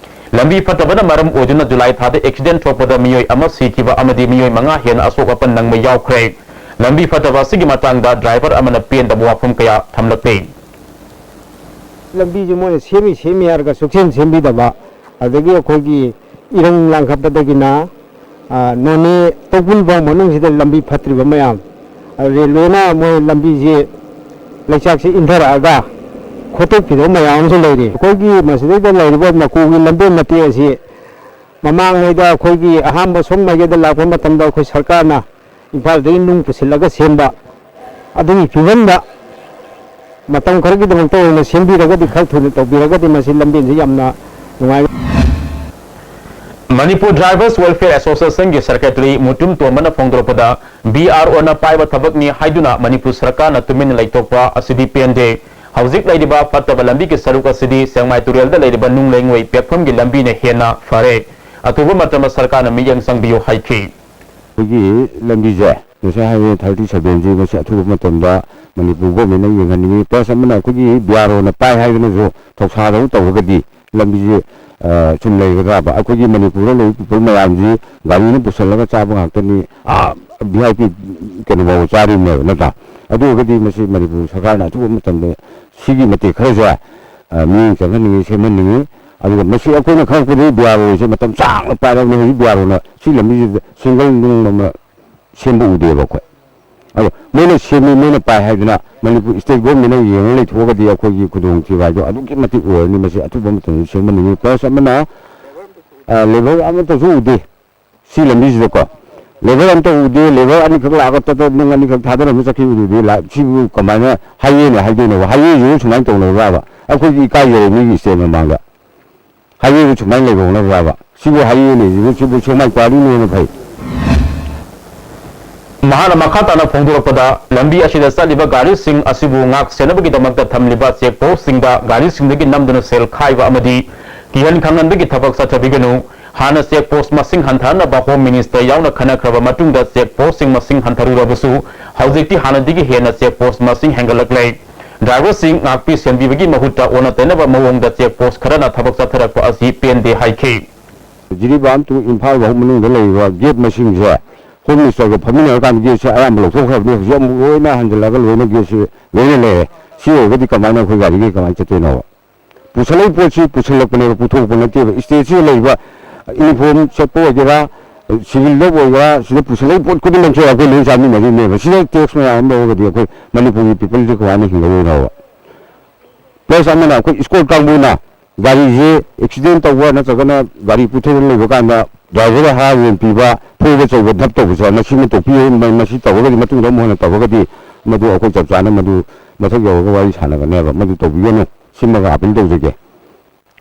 ꯂꯝꯕꯤ ꯐꯠꯇꯕꯅ ꯃꯔꯝ ꯑꯣꯏꯗꯨꯅ ꯖꯨꯂꯥꯏ ꯊꯥꯗ ꯑꯦꯛꯁꯤꯗꯦꯟ ꯊꯣꯛꯄꯗ ꯃꯤꯑꯣꯏ ꯑꯃ ꯁꯤꯈꯤꯕ ꯑꯃꯗꯤ ꯃꯤꯑꯣꯏ ꯃꯉꯥ ꯍꯦꯟꯅ ꯑꯁꯣꯛ ꯑꯄꯟ ꯅꯪꯕ ꯌꯥꯎꯈ꯭ꯔꯦ꯫ ꯂꯝꯕꯤ ꯐꯠꯇꯕ ꯑꯁꯤꯒꯤ ꯃꯇꯥꯡꯗ ꯗ꯭ꯔꯥꯏꯚꯔ ꯑꯃꯅ ꯄꯦꯟꯗꯕ ꯋꯥꯐꯝ ꯀꯌꯥ ꯊꯝꯂꯛꯂꯤ꯫ ꯂꯝꯕꯤꯁꯦ ꯃꯣꯏꯅ ꯁꯦꯝꯃꯤ ꯁꯦꯝꯃꯤ ꯍꯥꯏꯔꯒ ꯁꯨꯛꯁꯦꯝ ꯁꯦꯝꯕꯤꯗꯕ, ꯑꯗꯒꯤ ꯑꯩꯈꯣꯏꯒꯤ ꯏꯔꯪ ꯂꯥꯡꯈꯠꯄꯗꯒꯤꯅ ꯅꯣꯅꯦ ꯇꯧꯕꯨꯜ ꯐꯥꯎ ꯃꯅꯨꯡꯁꯤꯗ ꯂꯝꯕꯤ ꯐꯠꯇ꯭ꯔꯤꯕ ꯃꯌꯥꯝ, ꯔꯦꯜꯋꯦꯅ ꯃꯣꯏ ꯂꯝꯕꯤꯁꯦ ꯂꯩꯆꯥꯛꯁꯦ ꯏꯟꯊꯔꯛꯑꯒ ꯈꯣꯠꯇꯣꯛꯄꯤꯗꯕ ꯃꯌꯥꯝ ꯑꯃꯁꯨ ꯂꯩꯔꯤ꯫ ꯑꯩꯈꯣꯏꯒꯤ ꯃꯁꯤꯗꯩꯗ ꯂꯩꯔꯤꯕ ꯃꯀꯨꯒꯤ ꯂꯝꯕꯦꯟ ꯃꯇꯦꯛ ꯑꯁꯤ ꯃꯃꯥꯡꯉꯩꯗ ꯑꯩꯈꯣꯏꯒꯤ ꯑꯍꯥꯟꯕ ꯁꯣꯝ ꯃꯥꯏꯀꯩꯗ ꯂꯥꯛꯄ ꯃꯇꯝꯗ ꯑꯩꯈꯣꯏ ꯁꯔꯀꯥꯔꯅ ꯏꯝꯐꯥꯜꯗꯒꯤ ꯅꯨꯡ ꯄꯨꯁꯤꯜꯂꯒ ꯁꯦꯝꯕ ꯑꯗꯨꯒꯤ ꯐꯤꯕꯝꯗ ꯃꯇꯝ ꯈꯔꯒꯤꯗꯃꯛꯇ ꯑꯣꯏꯅ ꯁꯦꯝꯕꯤꯔꯒꯗꯤ, ꯈꯔ ꯊꯨꯅ ꯇꯧꯕꯤꯔꯒꯗꯤ ꯃꯁꯤ ꯂꯝꯕꯦꯟꯁꯤ ꯌꯥꯝꯅ ꯅꯨꯡꯉꯥꯏ꯫ ꯃꯅꯤꯄꯨꯔ ꯗ꯭ꯔꯥꯏꯚꯔꯁ ꯋꯦꯜꯐꯤꯌꯔ ꯑꯦꯁꯣꯁꯤꯌꯦꯁꯟꯒꯤ ꯁꯦꯀ꯭ꯔꯦꯇꯔꯤ ꯃꯨꯇꯨꯝ ꯇꯣꯝꯕꯅ ꯐꯣꯡꯗꯣꯔꯛꯄꯗ, ꯕꯤ ꯑꯥꯔ ꯑꯣꯅ ꯄꯥꯏꯕ ꯊꯕꯛꯅꯤ ꯍꯥꯏꯗꯨꯅ ꯃꯅꯤꯄꯨꯔ ꯁꯔꯀꯥꯔꯅ ꯇꯨꯃꯤꯟꯅ ꯂꯩꯊꯣꯛꯄ ꯑꯁꯤꯗꯤ ꯄꯦꯟꯗꯦ꯫ ꯍꯧꯖꯤꯛ ꯂꯩꯔꯤꯕ ꯐꯠꯇꯕ ꯂꯝꯕꯤꯒꯤ ꯁꯔꯨꯛ ꯑꯁꯤꯗꯤ ꯁꯦꯡꯃꯥꯏ ꯇꯨꯔꯦꯜꯗ ꯂꯩꯔꯤꯕ ꯅꯨꯡ ꯂꯩꯉꯣꯏ ꯄꯦꯛꯐꯝꯒꯤ ꯂꯝꯕꯤꯅ ꯍꯦꯟꯅ ꯐꯔꯦ꯫ ꯑꯊꯨꯕ ꯃꯇꯝꯗ ꯁꯔꯀꯥꯔꯅ ꯃꯤꯠꯌꯦꯡ ꯆꯪꯕꯤꯌꯨ ꯍꯥꯏꯈꯤ꯫ ꯑꯩꯈꯣꯏꯒꯤ ꯂꯝꯕꯤꯁꯦ, ꯅꯦꯁꯅꯦꯜ ꯍꯥꯏꯋꯦ ꯊꯥꯔꯇꯤ ꯁꯚꯦꯟꯁꯤ ꯃꯁꯤ ꯑꯊꯨꯕ ꯃꯇꯝꯗ ꯃꯅꯤꯄꯨꯔ ꯒꯣꯔꯃꯦꯟꯅ ꯌꯦꯡꯍꯟꯅꯤꯡꯉꯤ꯫ ꯄ꯭ꯂꯁ ꯑꯃꯅ ꯑꯩꯈꯣꯏꯒꯤ ꯕꯤ ꯑꯥꯔ ꯑꯣꯅ ꯄꯥꯏ ꯍꯥꯏꯗꯨꯅꯁꯨ ꯊꯧꯁꯥꯗꯧ ꯇꯧꯔꯒꯗꯤ ꯂꯝꯕꯤꯁꯦ ꯁꯨꯝ ꯂꯩꯒꯗ꯭ꯔꯕ? ꯑꯩꯈꯣꯏꯒꯤ ꯃꯅꯤꯄꯨꯔꯗ ꯂꯩꯔꯤꯕ ꯄꯤꯄꯜ ꯃꯌꯥꯝꯁꯤ ꯒꯥꯔꯤꯅ ꯄꯨꯁꯜꯂꯒ ꯆꯥꯕ ꯉꯥꯛꯇꯅꯤ꯫ ꯑꯥ, ꯚꯤ ꯑꯥꯏ ꯄꯤ ꯀꯩꯅꯣ ꯐꯥꯎꯕ ꯆꯥꯔꯤꯕꯅꯦꯕ, ꯅꯠꯇ꯭ꯔꯥ? ꯑꯗꯨ ꯑꯣꯏꯔꯒꯗꯤ ꯃꯁꯤ ꯃꯅꯤꯄꯨꯔ ꯁꯔꯀꯥꯔꯅ ꯑꯊꯨꯕ ꯃꯇꯝꯗ ꯁꯤꯒꯤ ꯃꯇꯦꯛ ꯈꯔꯁꯦ ꯃꯤꯠꯌꯦꯡ ꯆꯪꯍꯟꯅꯤꯡꯉꯤ, ꯁꯦꯝꯍꯟꯅꯤꯡꯉꯤ꯫ ꯑꯗꯨꯒ ꯃꯁꯤ ꯑꯩꯈꯣꯏꯅ ꯈꯪꯉꯛꯄꯗꯒꯤ ꯕꯤ ꯑꯥꯔ ꯑꯣꯁꯦ ꯃꯇꯝ ꯁꯥꯡꯅ ꯄꯥꯏꯔꯕꯅꯤ꯫ ꯍꯧꯖꯤꯛ ꯕꯤ ꯑꯥꯔ ꯑꯣꯅ ꯁꯤ ꯂꯝꯕꯤꯁꯤꯗ ꯁꯤꯡꯒꯜ ꯅꯨꯡ ꯑꯃ ꯁꯦꯝꯕ ꯎꯗꯦꯕ ꯑꯩꯈꯣꯏ꯫ ꯑꯗꯣ ꯃꯣꯏꯅ ꯁꯦꯝꯃꯤ, ꯃꯣꯏꯅ ꯄꯥꯏ ꯍꯥꯏꯗꯅ ꯃꯅꯤꯄꯨꯔ state government ꯅ ꯌꯦꯡꯉ ꯂꯩꯊꯣꯛꯑꯒꯗꯤ ꯑꯩꯈꯣꯏꯒꯤ ꯈꯨꯗꯣꯡꯊꯤꯕ ꯍꯥꯏꯗꯣ ꯑꯗꯨꯛꯀꯤ ꯃꯇꯤꯛ ꯑꯣꯏꯔꯅꯤ꯫ ꯃꯁꯤ ꯑꯊꯨꯕ ꯃꯇꯝꯗ ꯁꯦꯝꯍꯟꯅꯤꯡꯉꯤ꯫ Plus ꯑꯃꯅ, ꯑ, labour ꯑꯃꯠꯇꯁꯨ ꯎꯗꯦ ꯁꯤ ꯂꯝꯕꯤꯁꯤꯗꯀꯣ꯫ Labour ꯑꯝꯇ ꯎꯗꯦ, labour ꯑꯅꯤꯈꯛ ꯂꯥꯛꯑꯒ ꯇꯠ ꯇꯠ ꯅꯨꯡ ꯑꯅꯤꯈꯛ ꯊꯥꯗꯔꯝꯃ ꯆꯠꯈꯤꯕꯗꯨꯗꯤ ꯂꯥꯛ-, ꯁꯤꯕꯨ ꯀꯃꯥꯏꯅ highway ꯅꯦ ꯍꯥꯏꯗꯣꯏꯅꯣꯕ? Highway ꯁꯤꯕꯨ ꯁꯨꯃꯥꯏꯅ ꯇꯧꯅꯕ꯭ꯔꯥꯕ? ꯑꯩꯈꯣꯏꯗꯤ ꯏꯀꯥꯏꯖꯔꯦ ꯃꯤꯒꯤ state ꯃꯃꯥꯡꯗ꯫ Highway ꯗꯨ ꯁꯨꯃꯥꯏꯅ ꯂꯩꯕ ꯍꯧꯅꯕ꯭ꯔꯥꯕ? ꯁꯤꯕꯨ highway ꯅꯦ, ꯁꯤꯕꯨ, ꯁꯤꯕꯨ ꯁꯦꯛꯃꯥꯏ ꯀ꯭ꯋꯥꯔꯤꯅ ꯍꯦꯟꯅ ꯐꯩ꯫ ꯃꯍꯥꯛꯅ ꯃꯈꯥ ꯇꯥꯅ ꯐꯣꯡꯗꯣꯔꯛꯄꯗ, ꯂꯝꯕꯤ ꯑꯁꯤꯗ ꯆꯠꯂꯤꯕ ꯒꯥꯔꯤꯁꯤꯡ ꯑꯁꯤꯕꯨ ꯉꯥꯛ ꯁꯦꯟꯅꯕꯒꯤꯗꯃꯛꯇ ꯊꯝꯂꯤꯕ check post ꯁꯤꯡꯗ ꯒꯥꯔꯤꯁꯤꯡꯗꯒꯤ ꯅꯝꯗꯨꯅ ꯁꯦꯜ ꯈꯥꯏꯕ ꯑꯃꯗꯤ ꯀꯤꯍꯟ ꯈꯪꯍꯟꯕꯒꯤ ꯊꯕꯛ ꯆꯠꯊꯕꯤꯒꯅꯨ꯫ ꯍꯥꯟꯅ check post ꯃꯁꯤꯡ ꯍꯟꯊꯍꯟꯅꯕ Home Minister ꯌꯥꯎꯅ ꯈꯟꯅꯈ꯭ꯔꯕ ꯃꯇꯨꯡꯗ check post ꯁꯤꯡ ꯃꯁꯤꯡ ꯍꯟꯊꯔꯨꯔꯕꯁꯨ, ꯍꯧꯖꯤꯛꯇꯤ ꯍꯥꯟꯅꯗꯒꯤ ꯍꯦꯟꯅ check post ꯃꯁꯤꯡ ꯍꯦꯟꯒꯠꯂꯛꯂꯦ꯫ Driver ꯁꯤꯡ ꯉꯥꯛꯄꯤ ꯁꯦꯟꯕꯤꯕꯒꯤ ꯃꯍꯨꯠꯇ ꯑꯣꯟꯅ ꯇꯩꯅꯕ ꯃꯑꯣꯡꯗ check post ꯈꯔꯅ ꯊꯕꯛ ꯆꯠꯊꯔꯛꯄ ꯑꯁꯤ ꯄꯦꯟꯗꯦ ꯍꯥꯏꯈꯤ꯫ ꯖꯤꯔꯤꯕꯥꯝ to ꯏꯝꯐꯥꯜ ꯐꯥꯎ ꯃꯅꯨꯡꯗ ꯂꯩꯔꯤꯕ gate ꯃꯁꯤꯡꯁꯦ Home Minister ꯒ ꯐꯝꯃꯤꯟꯅꯔꯀꯥꯟꯗ gate ꯁꯦ ꯑꯌꯥꯝꯕ ꯂꯧꯊꯣꯛꯈ꯭ꯔꯕꯅꯤ꯫ ꯍꯧꯖꯤꯛ ꯑꯃꯨꯛ ꯂꯣꯏꯅ ꯍꯟꯖꯤꯜꯂꯒ ꯂꯣꯏꯅ gate ꯁꯦ ꯂꯣꯏꯅ ꯂꯩꯔꯦ꯫ ꯁꯤ ꯑꯣꯏꯔꯒꯗꯤ ꯀꯃꯥꯏꯅ ꯑꯩꯈꯣꯏ ꯒꯥꯔꯤꯒꯤ ꯀꯃꯥꯏꯅ ꯆꯠꯇꯣꯏꯅꯣꯕ? ꯄꯨꯁꯜꯂꯛꯏ ꯄꯣꯠꯁꯤ ꯄꯨꯁꯜꯂꯛꯄꯅꯦꯕ, ꯄꯨꯊꯣꯛꯄ ꯅꯠꯇꯦꯕ꯫ State ꯁꯤꯗ ꯂꯩꯔꯤꯕ uniform ꯁꯦꯠꯄ ꯑꯣꯏꯒꯦꯔꯥ, civil ꯗ ꯑꯣꯏꯒꯦꯔꯥ, ꯁꯤꯗ ꯄꯨꯁꯜꯂꯛꯏ ꯄꯣꯠ ꯈꯨꯗꯤꯡꯃꯛꯁꯦ ꯑꯩꯈꯣꯏ ꯂꯣꯏ ꯆꯥꯃꯤꯟꯅꯔꯤꯅꯦꯕ꯫ ꯁꯤꯗ tax ꯃꯌꯥꯝ ꯑꯃ ꯂꯧꯔꯒꯗꯤ ꯑꯩꯈꯣꯏ ꯃꯅꯤꯄꯨꯔꯒꯤ people ꯁꯦ ꯀꯃꯥꯏꯅ ꯍꯤꯡꯒꯗꯣꯏꯅꯣꯕ? Plus ꯑꯃꯅ ꯑꯩꯈꯣꯏ escort ꯀꯥꯡꯕꯨꯅ ꯒꯥꯔꯤꯁꯦ accident ꯇꯧꯕ ꯅꯠꯇ꯭ꯔꯒꯅ ꯒꯥꯔꯤ ꯄꯨꯊꯣꯛꯑ ꯂꯩꯕ ꯀꯥꯟꯗ driver ꯗ ꯍꯥꯔ ꯑꯣꯏꯅ ꯄꯤꯕ, ꯐꯨꯕ ꯆꯩꯕ ꯙꯞ ꯇꯧꯕꯁꯦ ꯃꯁꯤꯃ ꯇꯣꯛꯄꯤꯌꯨ꯫ ꯃ-, ꯃꯁꯤ ꯇꯧꯔꯒꯗꯤ ꯃꯇꯨꯡꯗ ꯑꯃꯨꯛ ꯍꯟꯅ ꯇꯧꯔꯒꯗꯤ ꯃꯗꯨ ꯑꯩꯈꯣꯏ ꯆꯞ ꯆꯥꯅ ꯃꯗꯨ ꯃꯊꯛ ꯌꯧꯔꯒ ꯋꯥꯔꯤ ꯁꯥꯟꯅꯒꯅꯦꯕ꯫ ꯃꯗꯨ ꯇꯧꯕꯤꯒꯅꯨ꯫ ꯁꯤꯃꯒ appeal ꯇꯧꯖꯒꯦ꯫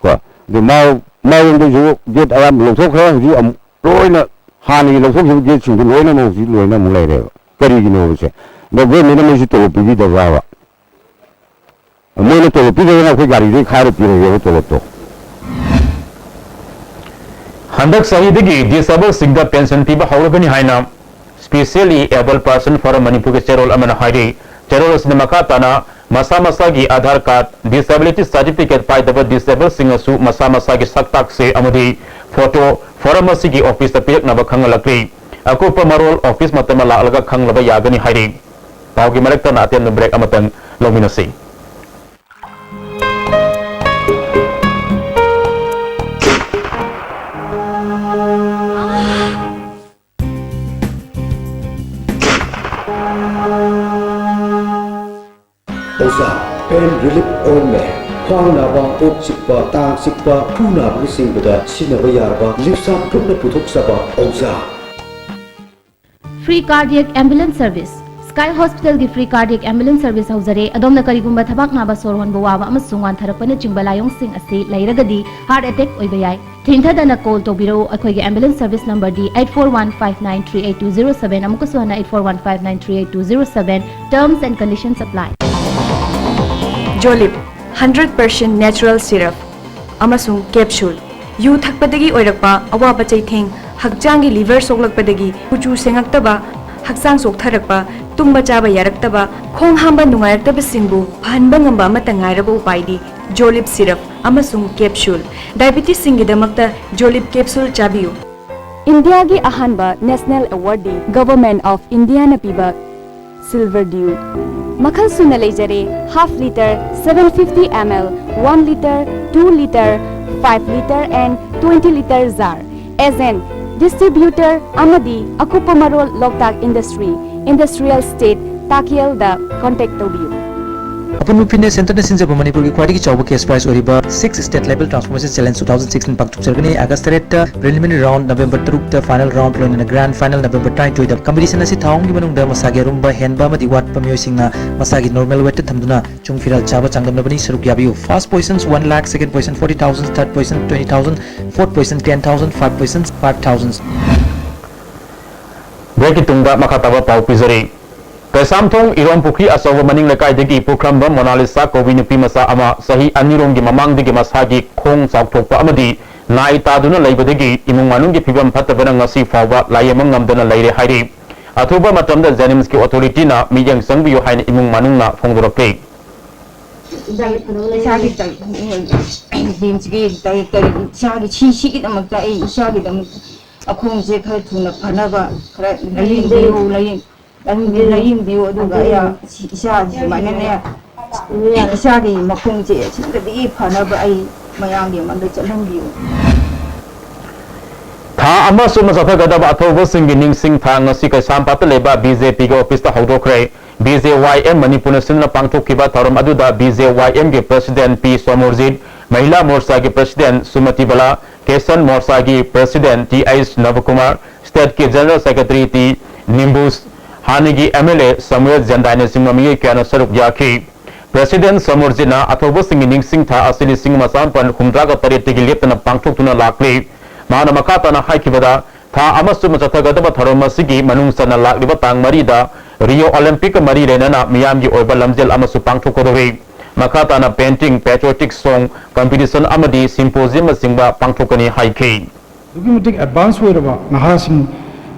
ꯀꯣ꯫ ꯑꯗꯨ ꯃꯥ-, ꯃꯥꯔꯣꯝꯗꯁꯨ gate ꯑꯌꯥꯝꯕ ꯂꯧꯊꯣꯛꯈ꯭ꯔꯦ꯫ ꯍꯧꯖꯤꯛ ꯑꯃꯨꯛ ꯂꯣꯏꯅ ꯍꯥꯟꯅꯒꯤ ꯂꯧꯊꯣꯛꯈꯤꯕ gate ꯁꯤꯡꯗꯨ ꯂꯣꯏꯅꯃꯛ ꯍꯧꯖꯤꯛ ꯂꯣꯏꯅ ꯑꯃꯨꯛ ꯂꯩꯔꯦꯕ꯫ ꯀꯔꯤꯒꯤꯅꯣꯕꯁꯦ? ꯑꯗꯣ government ꯅ ꯃꯣꯏꯁꯨ ꯇꯣꯂꯣꯞ ꯄꯤꯕꯤꯗꯕ꯭ꯔꯥꯕ? ꯃꯣꯏꯅ ꯇꯣꯂꯣꯞ ꯄꯤꯗ꯭ꯔꯒꯅ ꯑꯩꯈꯣꯏ ꯒꯥꯔꯤꯗꯩ ꯈꯥꯏꯔ ꯄꯤꯔꯒꯦꯕ ꯇꯣꯂꯣꯞꯇꯣ꯫ ꯍꯟꯗꯛ ꯆꯍꯤꯗꯒꯤ disable ꯁꯤꯡꯗ pension ꯄꯤꯕ ꯍꯧꯔꯒꯅꯤ ꯍꯥꯏꯅ Specially Abled Person Forum ꯃꯅꯤꯄꯨꯔꯒꯤ ꯆꯦꯔꯣꯜ ꯑꯃꯅ ꯍꯥꯏꯔꯤ꯫ ꯆꯦꯔꯣꯜ ꯑꯁꯤꯅ ꯃꯈꯥ ꯇꯥꯅ ꯃꯁꯥ ꯃꯁꯥꯒꯤ ꯑꯙꯥꯔ ꯀꯥꯔꯗ, disability certificate ꯄꯥꯏꯗꯕ disable ꯁꯤꯡꯅꯁꯨ ꯃꯁꯥ ꯃꯁꯥꯒꯤ ꯁꯛꯇꯥꯛꯁꯦ ꯑꯃꯗꯤ photo forum ꯑꯁꯤꯒꯤ office ꯇ ꯄꯤꯔꯛꯅꯕ ꯈꯪꯍꯜꯂꯛꯂꯤ꯫ ꯑꯀꯨꯞꯄ ꯃꯔꯣꯜ office ꯃꯇꯝꯗ ꯂꯥꯛꯂꯒ ꯈꯪꯂꯕ ꯌꯥꯒꯅꯤ ꯍꯥꯏꯔꯤ꯫ ꯄꯥꯎꯒꯤ ꯃꯔꯛꯇ ꯑꯇꯦꯟꯕ break ꯑꯃꯇꯪ ꯂꯧꯃꯤꯟꯅꯁꯤ꯫ ꯑꯣꯖꯥ, pain relief ointment, ꯈ꯭ꯋꯥꯡ ꯅꯥꯕ, ꯀꯣꯛ ꯆꯤꯛꯄ, ꯇꯥꯡ ꯆꯤꯛꯄ, ꯈꯨ ꯅꯥꯕꯅꯆꯤꯡꯕꯗ ꯁꯤꯖꯤꯟꯅꯕ ꯌꯥꯔꯕ ꯂꯤꯞꯁꯥꯞ ꯒ꯭ꯔꯨꯞꯅ ꯄꯨꯊꯣꯛꯆꯕ ꯑꯣꯖꯥ꯫ Free Cardiac Ambulance Service. Sky Hospitalꯒꯤ Free Cardiac Ambulance Service ꯍꯧꯖꯔꯦ꯫ ꯑꯗꯣꯝꯅ ꯀꯔꯤꯒꯨꯝꯕ ꯊꯕꯥꯛ ꯅꯥꯕ, ꯁꯣꯔ ꯍꯣꯟꯕ ꯋꯥꯕ ꯑꯃꯁꯨꯡ ꯋꯥꯟꯊꯔꯛꯄꯅꯆꯤꯡꯕ ꯂꯥꯏꯑꯣꯡꯁꯤꯡ ꯑꯁꯤ ꯂꯩꯔꯒꯗꯤ, heart attack ꯑꯣꯏꯕ ꯌꯥꯏ꯫ ꯊꯦꯡꯊꯗꯅ call ꯇꯧꯕꯤꯔꯛꯎ꯫ ꯑꯩꯈꯣꯏꯒꯤ ambulance service numberꯗꯤ eight four one five nine three eight two zero seven, ꯑꯃꯨꯛꯀꯁꯨ ꯍꯟꯅ eight four one five nine three eight two zero seven. Terms and conditions apply. Jolib, hundred percent natural syrup ꯑꯃꯁꯨꯡ capsule꯫ ꯌꯨ ꯊꯛꯄꯗꯒꯤ ꯑꯣꯏꯔꯛꯄ ꯑꯋꯥꯕ ꯆꯩꯊꯦꯡ, ꯍꯛꯆꯥꯡꯒꯤ liver ꯁꯣꯛꯂꯛꯄꯗꯒꯤ ꯀꯨꯆꯨ ꯁꯦꯡꯉꯛꯇꯕ, ꯍꯛꯆꯥꯡ ꯆꯣꯛꯊꯔꯛꯄ, ꯇꯨꯝꯕ ꯆꯥꯕ ꯌꯥꯔꯛꯇꯕ, ꯈꯣꯡ ꯍꯥꯝꯕ ꯅꯨꯡꯉꯥꯏꯔꯛꯇꯕꯁꯤꯡꯕꯨ ꯐꯍꯟꯕ ꯉꯝꯕ ꯑꯃꯠꯇ ꯉꯥꯏꯔꯕ ꯎꯄꯥꯏꯗꯤ Jolib syrup ꯑꯃꯁꯨꯡ capsule꯫ Diabetesꯁꯤꯡꯒꯤꯗꯃꯛꯇ Jolib capsule ꯆꯥꯕꯤꯌꯨ꯫ ꯏꯟꯗꯤꯌꯥꯒꯤ ꯑꯍꯥꯟꯕ national awardꯗꯤ Government of Indiaꯅ ꯄꯤꯕ Silver Dew꯫ ꯃꯈꯜ ꯁꯨꯅ ꯂꯩꯖꯔꯦ: half litre, seven fifty ml, one litre, two litre, five litre and twenty litre jar꯫ Agent, distributor ꯑꯃꯗꯤ ꯑꯀꯨꯞꯄ ꯃꯔꯣꯜ ꯂꯣꯛꯇꯥꯛ ꯏꯟꯗꯁꯇ꯭ꯔꯤ, ꯏꯟꯗꯁꯇ꯭ꯔꯤꯌꯦꯜ ꯁ꯭ꯇꯦꯠ, ꯇꯥꯀꯦꯜꯗ contact ꯇꯧꯕꯤꯌꯨ꯫ ꯑꯄꯨꯟꯕ ꯐꯤꯠꯅꯦꯁ ꯁꯦꯟꯇꯔꯅ ꯁꯤꯟꯖꯕ ꯃꯅꯤꯄꯨꯔꯒꯤ ꯈ꯭ꯋꯥꯏꯗꯒꯤ ꯆꯥꯎꯕ cash prize ꯑꯣꯏꯔꯤꯕ Sixth State Level Transformation Challenge two thousand sixteen ꯄꯥꯡꯊꯣꯛꯆꯔꯒꯅꯤ꯫ ꯑꯥꯒꯁ ꯇꯔꯦꯠꯇ preliminary round, ꯅꯕꯦꯝꯕꯔ ꯇꯔꯨꯛꯇ final round, ꯂꯣꯏꯅꯅ grand final ꯅꯕꯦꯝꯕꯔ ꯇꯔꯥꯅꯤꯊꯣꯏꯗ꯫ Competition ꯑꯁꯤ ꯊꯥ ꯑꯍꯨꯝꯒꯤ ꯃꯅꯨꯡꯗ ꯃꯁꯥꯒꯤ ꯑꯔꯨꯝꯕ, ꯍꯦꯟꯕ ꯑꯃꯗꯤ ꯋꯥꯠꯄ ꯃꯤꯑꯣꯏꯁꯤꯡꯅ ꯃꯁꯥꯒꯤ normal weightꯇ ꯊꯝꯗꯨꯅ ꯆꯨꯡ ꯐꯤꯔꯥꯜ ꯆꯥꯕ ꯆꯥꯡꯗꯝꯅꯕꯅꯤ꯫ ꯁꯔꯨꯛ ꯌꯥꯕꯤꯌꯨ꯫ First position one lakh, second position forty thousand, third position twenty thousand, fourth position ten thousand, five position five thousand꯫ Breakꯀꯤ ꯇꯨꯡꯗ ꯃꯈꯥ ꯇꯥꯕ ꯄꯥꯎ ꯄꯤꯖꯔꯤ꯫ ꯀꯩꯁꯥꯝꯊꯣꯡ ꯏꯔꯣꯝ ꯄꯨꯈ꯭ꯔꯤ ꯑꯆꯧꯕ ꯃꯅꯤꯡ ꯂꯩꯀꯥꯏꯗꯒꯤ ꯄꯨꯈ꯭ꯔꯝꯕ ꯃꯣꯅꯥꯂꯤꯁꯥ ꯀꯧꯕꯤ ꯅꯨꯄꯤ ꯃꯆꯥ ꯑꯃ ꯆꯍꯤ ꯑꯅꯤꯔꯣꯝꯒꯤ ꯃꯃꯥꯡꯗꯒꯤ ꯃꯁꯥꯒꯤ ꯈꯣꯡ ꯆꯥꯎꯊꯣꯛꯄ ꯑꯃꯗꯤ ꯅꯥꯏ ꯇꯥꯗꯨꯅ ꯂꯩꯕꯗꯒꯤ ꯏꯃꯨꯡ ꯃꯅꯨꯡꯒꯤ ꯐꯤꯕꯝ ꯐꯠꯇꯕꯅ ꯉꯁꯤ ꯐꯥꯎꯕ ꯂꯥꯌꯦꯡꯕ ꯉꯝꯗꯅ ꯂꯩꯔꯦ ꯍꯥꯏꯔꯤ꯫ ꯑꯊꯨꯕ ꯃꯇꯝꯗ JNIMSꯀꯤ authorityꯅ ꯃꯤꯠꯌꯦꯡ ꯆꯪꯕꯤꯌꯨ ꯍꯥꯏꯅ ꯏꯃꯨꯡ ꯃꯅꯨꯡꯅ ꯐꯣꯡꯗꯣꯔꯛꯂꯤ꯫ ꯏꯁꯥꯒꯤ ꯗꯥꯏꯔꯦꯛꯇꯔ, ꯏꯁꯥꯒꯤ ꯁꯤ, ꯁꯤꯒꯤꯗꯃꯛꯇ ꯑꯩ ꯏꯁꯥꯒꯤꯗꯃꯛꯇ ꯑꯈꯣꯡꯁꯦ ꯈꯔ ꯊꯨꯅ ꯐꯅꯕ ꯈꯔ ꯂꯥꯏꯌꯦꯡꯕꯤꯌꯨ, ꯂꯥꯏꯌꯦꯡ-, ꯂꯥꯏꯌꯦꯡꯕꯤꯌꯨ꯫ ꯑꯗꯨꯒ ꯑꯩ ꯏꯁꯥ ꯁꯨꯃꯥꯏꯅꯅꯦ, ꯏꯁꯥꯒꯤ ꯃꯈꯣꯡꯁꯦ ꯑꯁꯤꯗꯒꯤ ꯐꯅꯕ ꯑꯩ ꯃꯌꯥꯝꯒꯤ ꯃꯥꯡꯗ ꯆꯠꯍꯟꯕꯤꯌꯨ꯫ ꯊꯥ ꯑꯃ ꯆꯨꯞꯅ ꯆꯠꯊꯒꯗꯕ ꯑꯊꯧꯕꯁꯤꯡꯒꯤ ꯅꯤꯡꯁꯤꯡ ꯊꯥ ꯉꯁꯤ ꯀꯩꯁꯥꯝꯄꯥꯠꯇ ꯂꯩꯕ BJPꯒꯤ officeꯇ ꯍꯧꯗꯣꯛꯈ꯭ꯔꯦ꯫ B J Y M ꯃꯅꯤꯄꯨꯔꯅ ꯁꯤꯟꯗꯨꯅ ꯄꯥꯡꯊꯣꯛꯈꯤꯕ ꯊꯧꯔꯝ ꯑꯗꯨꯗ B J Y M ꯒꯤ President P ꯁꯣꯃꯨꯔꯖꯤꯠ, ꯃꯍꯤꯂꯥ ꯃꯣꯔꯆꯥꯒꯤ President ꯁꯨꯃꯇꯤ ꯕꯂꯥ, ꯀꯦꯁꯟ ꯃꯣꯔꯆꯥꯒꯤ President T H ꯅꯕꯀꯨꯃꯥꯔ, State ꯀꯤ General Secretary T ꯅꯤꯝꯕꯨꯁ, ꯍꯥꯟꯅꯒꯤ M L A ꯁꯃꯨꯑꯦꯜ ꯖꯦꯟꯗꯥꯏꯅꯆꯤꯡꯕ ꯃꯤꯑꯣꯏ ꯀꯌꯥꯅ ꯁꯔꯨꯛ ꯌꯥꯈꯤ꯫ President ꯁꯃꯨꯔꯖꯤꯠꯅ ꯑꯊꯧꯕꯁꯤꯡꯒꯤ ꯅꯤꯡꯁꯤꯡ ꯊꯥ ꯑꯁꯤ ꯂꯤꯁꯤꯡ ꯑꯃ ꯆꯥꯃꯥꯄꯟ ꯍꯨꯝꯗ꯭ꯔꯥꯒ ꯇꯔꯦꯠꯇꯒꯤ ꯂꯦꯞꯇꯅ ꯄꯥꯡꯊꯣꯛꯇꯨꯅ ꯂꯥꯛꯂꯤ꯫ ꯃꯍꯥꯛꯅ ꯃꯈꯥ ꯇꯥꯅ ꯍꯥꯏꯈꯤꯕꯗ, ꯊꯥ ꯑꯃ ꯆꯨꯞꯅ ꯆꯠꯊꯒꯗꯕ ꯊꯧꯔꯝ ꯑꯁꯤꯒꯤ ꯃꯅꯨꯡ ꯆꯟꯅ ꯂꯥꯛꯂꯤꯕ ꯇꯥꯡ ꯃꯔꯤꯗ ꯔꯤꯑꯣ ꯑꯣꯂꯦꯝꯄꯤꯛꯀ ꯃꯔꯤ ꯂꯩꯅꯅ ꯃꯤꯌꯥꯝꯒꯤ ꯑꯣꯏꯕ ꯂꯝꯖꯦꯜ ꯑꯃꯁꯨ ꯄꯥꯡꯊꯣꯛꯀꯗꯧꯔꯤ꯫ ꯃꯈꯥ ꯇꯥꯅ painting, patriotic song competition ꯑꯃꯗꯤ symposium ꯅꯆꯤꯡꯕ ꯄꯥꯡꯊꯣꯛꯀꯅꯤ ꯍꯥꯏꯈꯤ꯫ ꯑꯗꯨꯛꯀꯤ ꯃꯇꯤꯛ advance ꯑꯣꯏꯔꯕ ꯅꯍꯥꯁꯤꯡ,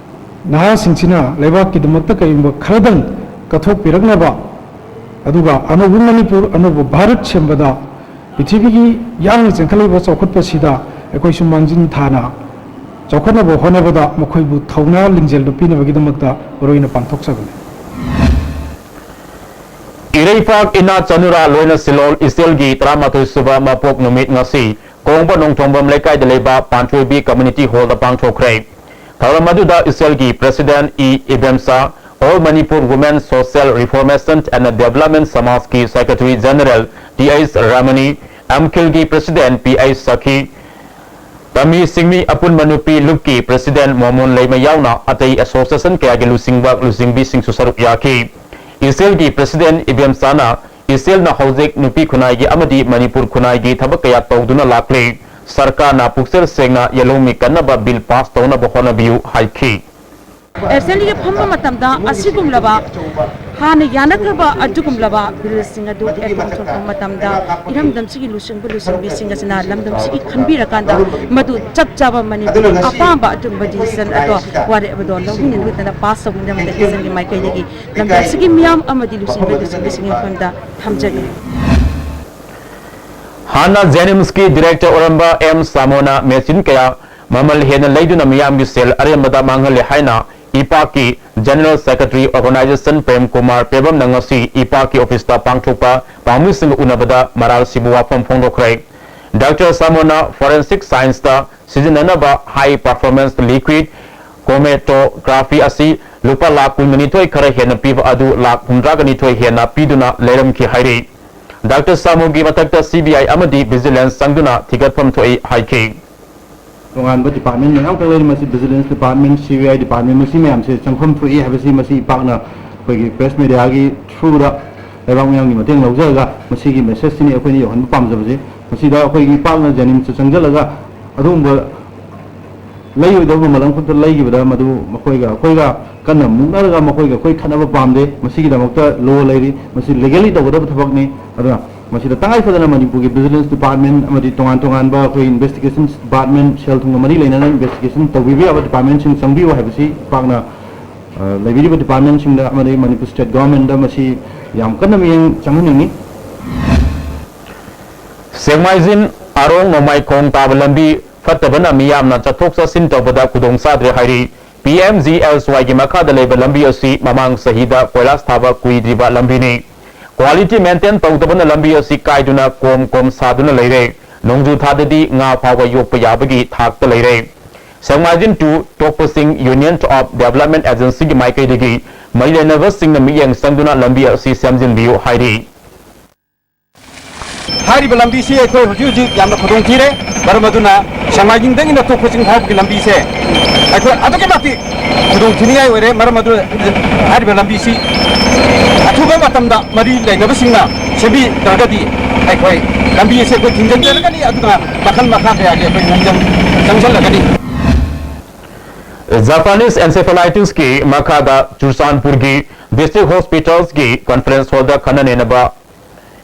ꯅꯍꯥꯁꯤꯡꯁꯤꯅ ꯂꯩꯕꯥꯛꯀꯤꯗꯃꯛꯇ ꯀꯔꯤꯒꯨꯝꯕ ꯈꯔꯗꯪ ꯀꯠꯊꯣꯛꯄꯤꯔꯛꯅꯕ, ꯑꯗꯨꯒ ꯑꯅꯧꯕ ꯃꯅꯤꯄꯨꯔ, ꯑꯅꯧꯕ ꯚꯥꯔꯠ ꯁꯦꯝꯕꯗ ꯄ꯭ꯔꯤꯊꯤꯕꯤꯒꯤ ꯌꯥꯡꯅ ꯆꯦꯟꯈꯠꯂꯛꯂꯤꯕ ꯆꯥꯎꯈꯠꯄꯁꯤꯗ ꯑꯩꯈꯣꯏꯁꯨ ꯃꯥꯡꯖꯤꯟ ꯊꯥꯅ ꯆꯥꯎꯈꯠꯅꯕ ꯍꯣꯠꯅꯕꯗ ꯃꯈꯣꯏꯕꯨ ꯊꯧꯅꯥ ꯂꯤꯡꯖꯦꯜꯗꯨ ꯄꯤꯅꯕꯒꯤꯗꯃꯛꯇ ꯃꯔꯨꯑꯣꯏꯅ ꯄꯥꯡꯊꯣꯛꯆꯕꯅꯤ꯫ ꯏꯔꯩꯄꯥꯛ ꯏꯅꯥ ꯆꯅꯨꯔꯥ ꯂꯣꯏꯅ ꯁꯤꯂꯣꯜ ꯏꯆꯦꯜꯒꯤ ꯇꯔꯥꯃꯥꯊꯣꯏ ꯁꯨꯕ ꯃꯄꯣꯛ ꯅꯨꯃꯤꯠ ꯉꯁꯤ ꯀꯣꯡꯕ ꯅꯣꯡꯊꯣꯡꯕꯝ ꯂꯩꯀꯥꯏꯗ ꯂꯩꯕ ꯄꯥꯟꯆꯣꯏꯕꯤ Community Hall ꯗ ꯄꯥꯡꯊꯣꯛꯈ꯭ꯔꯦ꯫ ꯊꯧꯔꯝ ꯑꯗꯨꯗ ꯏꯆꯦꯜꯒꯤ President E Ibemcha, All Manipur Women Social Reformation and Development ꯁꯃꯥꯖꯀꯤ Secretary General T H Ramani, ꯑꯦꯝꯈꯤꯜꯒꯤ President P H ꯁꯈꯤ, ꯇꯃꯤ ꯁꯤꯡꯃꯤ ꯑꯄꯨꯟꯕ ꯅꯨꯄꯤ ꯂꯨꯞꯀꯤ President ꯃꯣꯃꯣꯟ ꯂꯩꯃ ꯌꯥꯎꯅ ꯑꯇꯩ association ꯀꯌꯥꯒꯤ ꯂꯨꯆꯤꯡꯕ ꯂꯨꯆꯤꯡꯕꯤꯁꯤꯡꯁꯨ ꯁꯔꯨꯛ ꯌꯥꯈꯤ꯫ ꯏꯆꯦꯜꯒꯤ President ꯏꯕꯦꯝꯆꯥꯅ ꯏꯆꯦꯜꯅ ꯍꯧꯖꯤꯛ ꯅꯨꯄꯤ ꯈꯨꯟꯅꯥꯏꯒꯤ ꯑꯃꯗꯤ ꯃꯅꯤꯄꯨꯔ ꯈꯨꯟꯅꯥꯏꯒꯤ ꯊꯕꯛ ꯀꯌꯥ ꯇꯧꯗꯨꯅ ꯂꯥꯛꯂꯤ꯫ ꯁꯔꯀꯥꯔꯅ ꯄꯨꯛꯆꯦꯜ ꯁꯦꯡꯅ ꯌꯦꯜꯍꯧꯃꯤ ꯀꯟꯅꯕ bill pass ꯇꯧꯅꯕ ꯍꯣꯠꯅꯕꯤꯌꯨ ꯍꯥꯏꯈꯤ꯫ ꯑꯦꯁꯦꯝꯕ꯭ꯂꯤꯒ ꯐꯝꯕ ꯃꯇꯝꯗ ꯑꯁꯤꯒꯨꯝꯂꯕ ꯍꯥꯟꯅ ꯌꯥꯅꯈ꯭ꯔꯕ ꯑꯗꯨꯒꯨꯝꯂꯕ ꯕꯤꯜꯁꯤꯡ ꯑꯗꯨ ꯑꯦꯛ ꯄꯥꯡꯊꯣꯔꯛꯄ ꯃꯇꯝꯗ ꯏꯔꯝꯗꯝꯁꯤꯒꯤ ꯂꯨꯆꯤꯡꯕ ꯂꯨꯆꯤꯡꯕꯤꯁꯤꯡ ꯑꯁꯤꯅ ꯂꯝꯗꯝꯁꯤꯒꯤ ꯈꯟꯕꯤꯔꯀꯥꯟꯗ ꯃꯗꯨ ꯆꯞ ꯆꯥꯕ ꯃꯅꯤꯄꯨꯔꯒꯤ ꯑꯄꯥꯝꯕ ꯑꯗꯨꯒꯨꯝꯕ decision ꯑꯗꯣ, ꯋꯥꯔꯦꯞ ꯑꯗꯣ ꯂꯧꯃꯤꯟꯅꯗꯨꯅ pass ꯇꯧꯃꯤꯟꯅꯕꯗ ꯑꯦꯁꯦꯝꯕ꯭ꯂꯤꯒꯤ ꯃꯥꯏꯀꯩꯗꯒꯤ ꯂꯝꯗꯝꯁꯤꯒꯤ ꯃꯤꯌꯥꯝ ꯑꯃꯗꯤ ꯂꯨꯆꯤꯡꯕ ꯂꯨꯆꯤꯡꯕꯤꯁꯤꯡꯒꯤ ꯃꯐꯝꯗ ꯊꯝꯖꯒꯦ꯫ ꯍꯥꯟꯅ ꯖꯦꯅꯤꯝꯁꯀꯤ director ꯑꯣꯏꯔꯝꯕ ꯑꯦꯝ ꯁꯥꯃꯣꯅ machine ꯀꯌꯥ ꯃꯃꯜ ꯍꯦꯟꯅ ꯂꯩꯗꯨꯅ ꯃꯤꯌꯥꯝꯒꯤ ꯁꯦꯜ ꯑꯔꯦꯝꯕꯗ ꯃꯥꯡꯍꯜꯂꯦ ꯍꯥꯏꯅ ꯏꯄꯥꯛꯀꯤ General Secretary Organization Prem Kumar ꯄꯦꯕꯝꯅ ꯉꯁꯤ ꯏꯄꯥꯛꯀꯤ office ꯇ ꯄꯥꯡꯊꯣꯛꯄ ꯄꯥꯎꯃꯤꯁꯤꯡꯒ ꯎꯅꯕꯗ ꯃꯔꯥꯜ ꯁꯤꯕ ꯋꯥꯐꯝ ꯐꯣꯡꯗꯣꯛꯈ꯭ꯔꯦ꯫ ꯗꯥꯛꯇꯔ ꯁꯥꯃꯣꯅ forensic science ꯇ ꯁꯤꯖꯤꯟꯅꯅꯕ high performance liquid chromatography ꯑꯁꯤ ꯂꯨꯄꯥ ꯂꯥꯈ ꯀꯨꯟꯒ ꯅꯤꯊꯣꯏ ꯈꯔ ꯍꯦꯟꯅ ꯄꯤꯕ ꯑꯗꯨ ꯂꯥꯈ ꯍꯨꯝꯗ꯭ꯔꯥꯒ ꯅꯤꯊꯣꯏ ꯍꯦꯟꯅ ꯄꯤꯗꯨꯅ ꯂꯩꯔꯝꯈꯤ ꯍꯥꯏꯔꯤ꯫ ꯗꯥꯛꯇꯔ ꯁꯥꯃꯨꯒꯤ ꯃꯊꯛꯇ CBI ꯑꯃꯗꯤ vigilance ꯆꯪꯗꯨꯅ ꯊꯤꯒꯠꯐꯝ ꯊꯣꯛꯏ ꯍꯥꯏꯈꯤ꯫ ꯇꯣꯉꯥꯟꯕ department ꯃꯌꯥꯝ ꯈꯛ ꯂꯩꯔꯤ꯫ ꯃꯁꯤ vigilance department, CBI department, ꯃꯁꯤ ꯃꯌꯥꯝꯁꯦ ꯆꯪꯐꯝ ꯊꯣꯛꯏ ꯍꯥꯏꯕꯁꯤ ꯃꯁꯤ ꯄꯥꯛꯅ ꯑꯩꯈꯣꯏꯒꯤ press media ꯒꯤ through ꯗ ꯂꯩꯕꯥꯛ ꯃꯤꯌꯥꯝꯒꯤ ꯃꯇꯦꯡ ꯂꯧꯖꯔꯒ ꯃꯁꯤꯒꯤ message ꯁꯤꯅꯤ ꯑꯩꯈꯣꯏꯅ ꯌꯧꯍꯟꯕ ꯄꯥꯝꯖꯕꯁꯦ꯫ ꯃꯁꯤꯗ ꯑꯩꯈꯣꯏꯒꯤ ꯄꯥꯛꯅ JNIMS ꯇ ꯆꯪꯁꯤꯜꯂꯒ ꯑꯗꯨꯒꯨꯝꯕ ꯂꯩꯔꯣꯏꯗꯕ ꯃꯃꯜ ꯑꯃꯈꯛꯇ ꯂꯩꯈꯤꯕꯗ ꯃꯗꯨ ꯃꯈꯣꯏꯒ ꯑꯩꯈꯣꯏꯒ ꯀꯟꯅ ꯃꯨꯛꯅꯔꯒ ꯃꯈꯣꯏꯒ ꯑꯩꯈꯣꯏ ꯈꯠꯅꯕ ꯄꯥꯝꯗꯦ꯫ ꯃꯁꯤꯒꯤꯗꯃꯛꯇ law ꯂꯩꯔꯤ, ꯃꯁꯤ legally ꯇꯧꯒꯗꯕ ꯊꯕꯛꯅꯤ꯫ ꯑꯗꯨꯅ ꯃꯁꯤꯗ ꯇꯉꯥꯏ ꯐꯗꯅ ꯃꯅꯤꯄꯨꯔꯒꯤ vigilance department ꯑꯃꯗꯤ ꯇꯣꯉꯥꯟ ꯇꯣꯉꯥꯟꯕ ꯑꯩꯈꯣꯏ investigation department, ꯁꯦꯜ ꯊꯨꯝꯒ ꯃꯔꯤ ꯂꯩꯅꯅ investigation ꯇꯧꯕꯤꯕ ꯌꯥꯕ department ꯁꯤꯡ ꯆꯪꯕꯤꯌꯨ ꯍꯥꯏꯕꯁꯤ ꯄꯥꯛꯅ, ꯑ, ꯂꯩꯕꯤꯔꯤꯕ department ꯁꯤꯡꯗ ꯑꯃꯗꯤ ꯃꯅꯤꯄꯨꯔ state government ꯗ ꯃꯁꯤ ꯌꯥꯝ ꯀꯟꯅ ꯃꯤꯠꯌꯦꯡ ꯆꯪꯍꯟꯅꯤꯡꯏ꯫ ꯁꯦꯛꯃꯥꯏꯖꯤꯟ ꯑꯔꯣꯡ ꯅꯣꯡꯃꯥꯏꯈꯣꯡ ꯇꯥꯕ ꯂꯝꯕꯤ ꯐꯠꯇꯕꯅ ꯃꯤꯌꯥꯝꯅ ꯆꯠꯊꯣꯛ ꯆꯠꯁꯤꯟ ꯇꯧꯕꯗ ꯈꯨꯗꯣꯡ ꯆꯥꯗ꯭ꯔꯦ ꯍꯥꯏꯔꯤ꯫ PMGSY ꯒꯤ ꯃꯈꯥꯗ ꯂꯩꯕ ꯂꯝꯕꯤ ꯑꯁꯤ ꯃꯃꯥꯡ ꯆꯍꯤꯗ ꯀꯣꯏꯂꯥꯁ ꯊꯥꯕ ꯀꯨꯏꯗ꯭ꯔꯤꯕ ꯂꯝꯕꯤꯅꯤ꯫ Quality maintain ꯇꯧꯗꯕꯅ ꯂꯝꯕꯤ ꯑꯁꯤ ꯀꯥꯏꯗꯨꯅ ꯀꯣꯝ ꯀꯣꯝ ꯁꯥꯗꯨꯅ ꯂꯩꯔꯦ꯫ ꯅꯣꯡꯖꯨ ꯊꯥꯗꯗꯤ ꯉꯥ ꯐꯥꯎꯕ ꯌꯣꯛꯄ ꯌꯥꯕꯒꯤ ꯊꯥꯛꯇ ꯂꯩꯔꯦ꯫ ꯁꯦꯛꯃꯥꯏꯖꯤꯟ two ꯇꯣꯛꯄꯁꯤꯡ Union of Development Agency ꯒꯤ ꯃꯥꯏꯀꯩꯗꯒꯤ ꯃꯔꯤ ꯂꯩꯅꯕꯁꯤꯡꯅ ꯃꯤꯠꯌꯦꯡ ꯆꯪꯗꯨꯅ ꯂꯝꯕꯤ ꯑꯁꯤ ꯁꯦꯝꯖꯤꯟꯕꯤꯌꯨ ꯍꯥꯏꯔꯤ꯫ ꯍꯥꯏꯔꯤꯕ ꯂꯝꯕꯤꯁꯤ ꯑꯩꯈꯣꯏ ꯍꯧꯖꯤꯛ ꯍꯧꯖꯤꯛ ꯌꯥꯝꯅ ꯈꯨꯗꯣꯡ ꯊꯤꯔꯦ꯫ ꯃꯔꯝ ꯑꯗꯨꯅ ꯁꯦꯛꯃꯥꯏꯖꯤꯡꯗꯒꯤꯅ ꯇꯣꯛꯄ ꯆꯤꯡ ꯐꯥꯎꯕꯒꯤ ꯂꯝꯕꯤꯁꯦ ꯑꯩꯈꯣꯏ ꯑꯗꯨꯛꯀꯤ ꯃꯇꯤꯛ ꯈꯨꯗꯣꯡ ꯊꯤꯅꯤꯡꯉꯥꯏ ꯑꯣꯏꯔꯦ꯫ ꯃꯔꯝ ꯑꯗꯨꯅ ꯍꯥꯏꯔꯤꯕ ꯂꯝꯕꯤꯁꯤ ꯑꯊꯨꯕ ꯃꯇꯝꯗ ꯃꯔꯤ ꯂꯩꯅꯕꯁꯤꯡꯅ ꯁꯦꯝꯕꯤꯗ꯭ꯔꯒꯗꯤ ꯑꯩꯈꯣꯏ ꯂꯝꯕꯤ ꯑꯁꯤ ꯑꯩꯈꯣꯏ ꯊꯤꯡꯖꯤꯟꯖꯔꯒꯅꯤ꯫ ꯑꯗꯨꯅ ꯃꯈꯜ ꯃꯈꯥ ꯀꯌꯥꯒꯤ ꯑꯩꯈꯣꯏ ꯃꯤꯡꯖꯪ ꯆꯪꯁꯤꯜꯂꯒꯅꯤ꯫ Japanese encephalitis ꯀꯤ ꯃꯈꯥꯗ ꯆꯨꯔꯆꯥꯟꯄꯨꯔꯒꯤ District Hospitals ꯀꯤ conference hall ꯗ ꯈꯟꯅ ꯅꯩꯅꯕ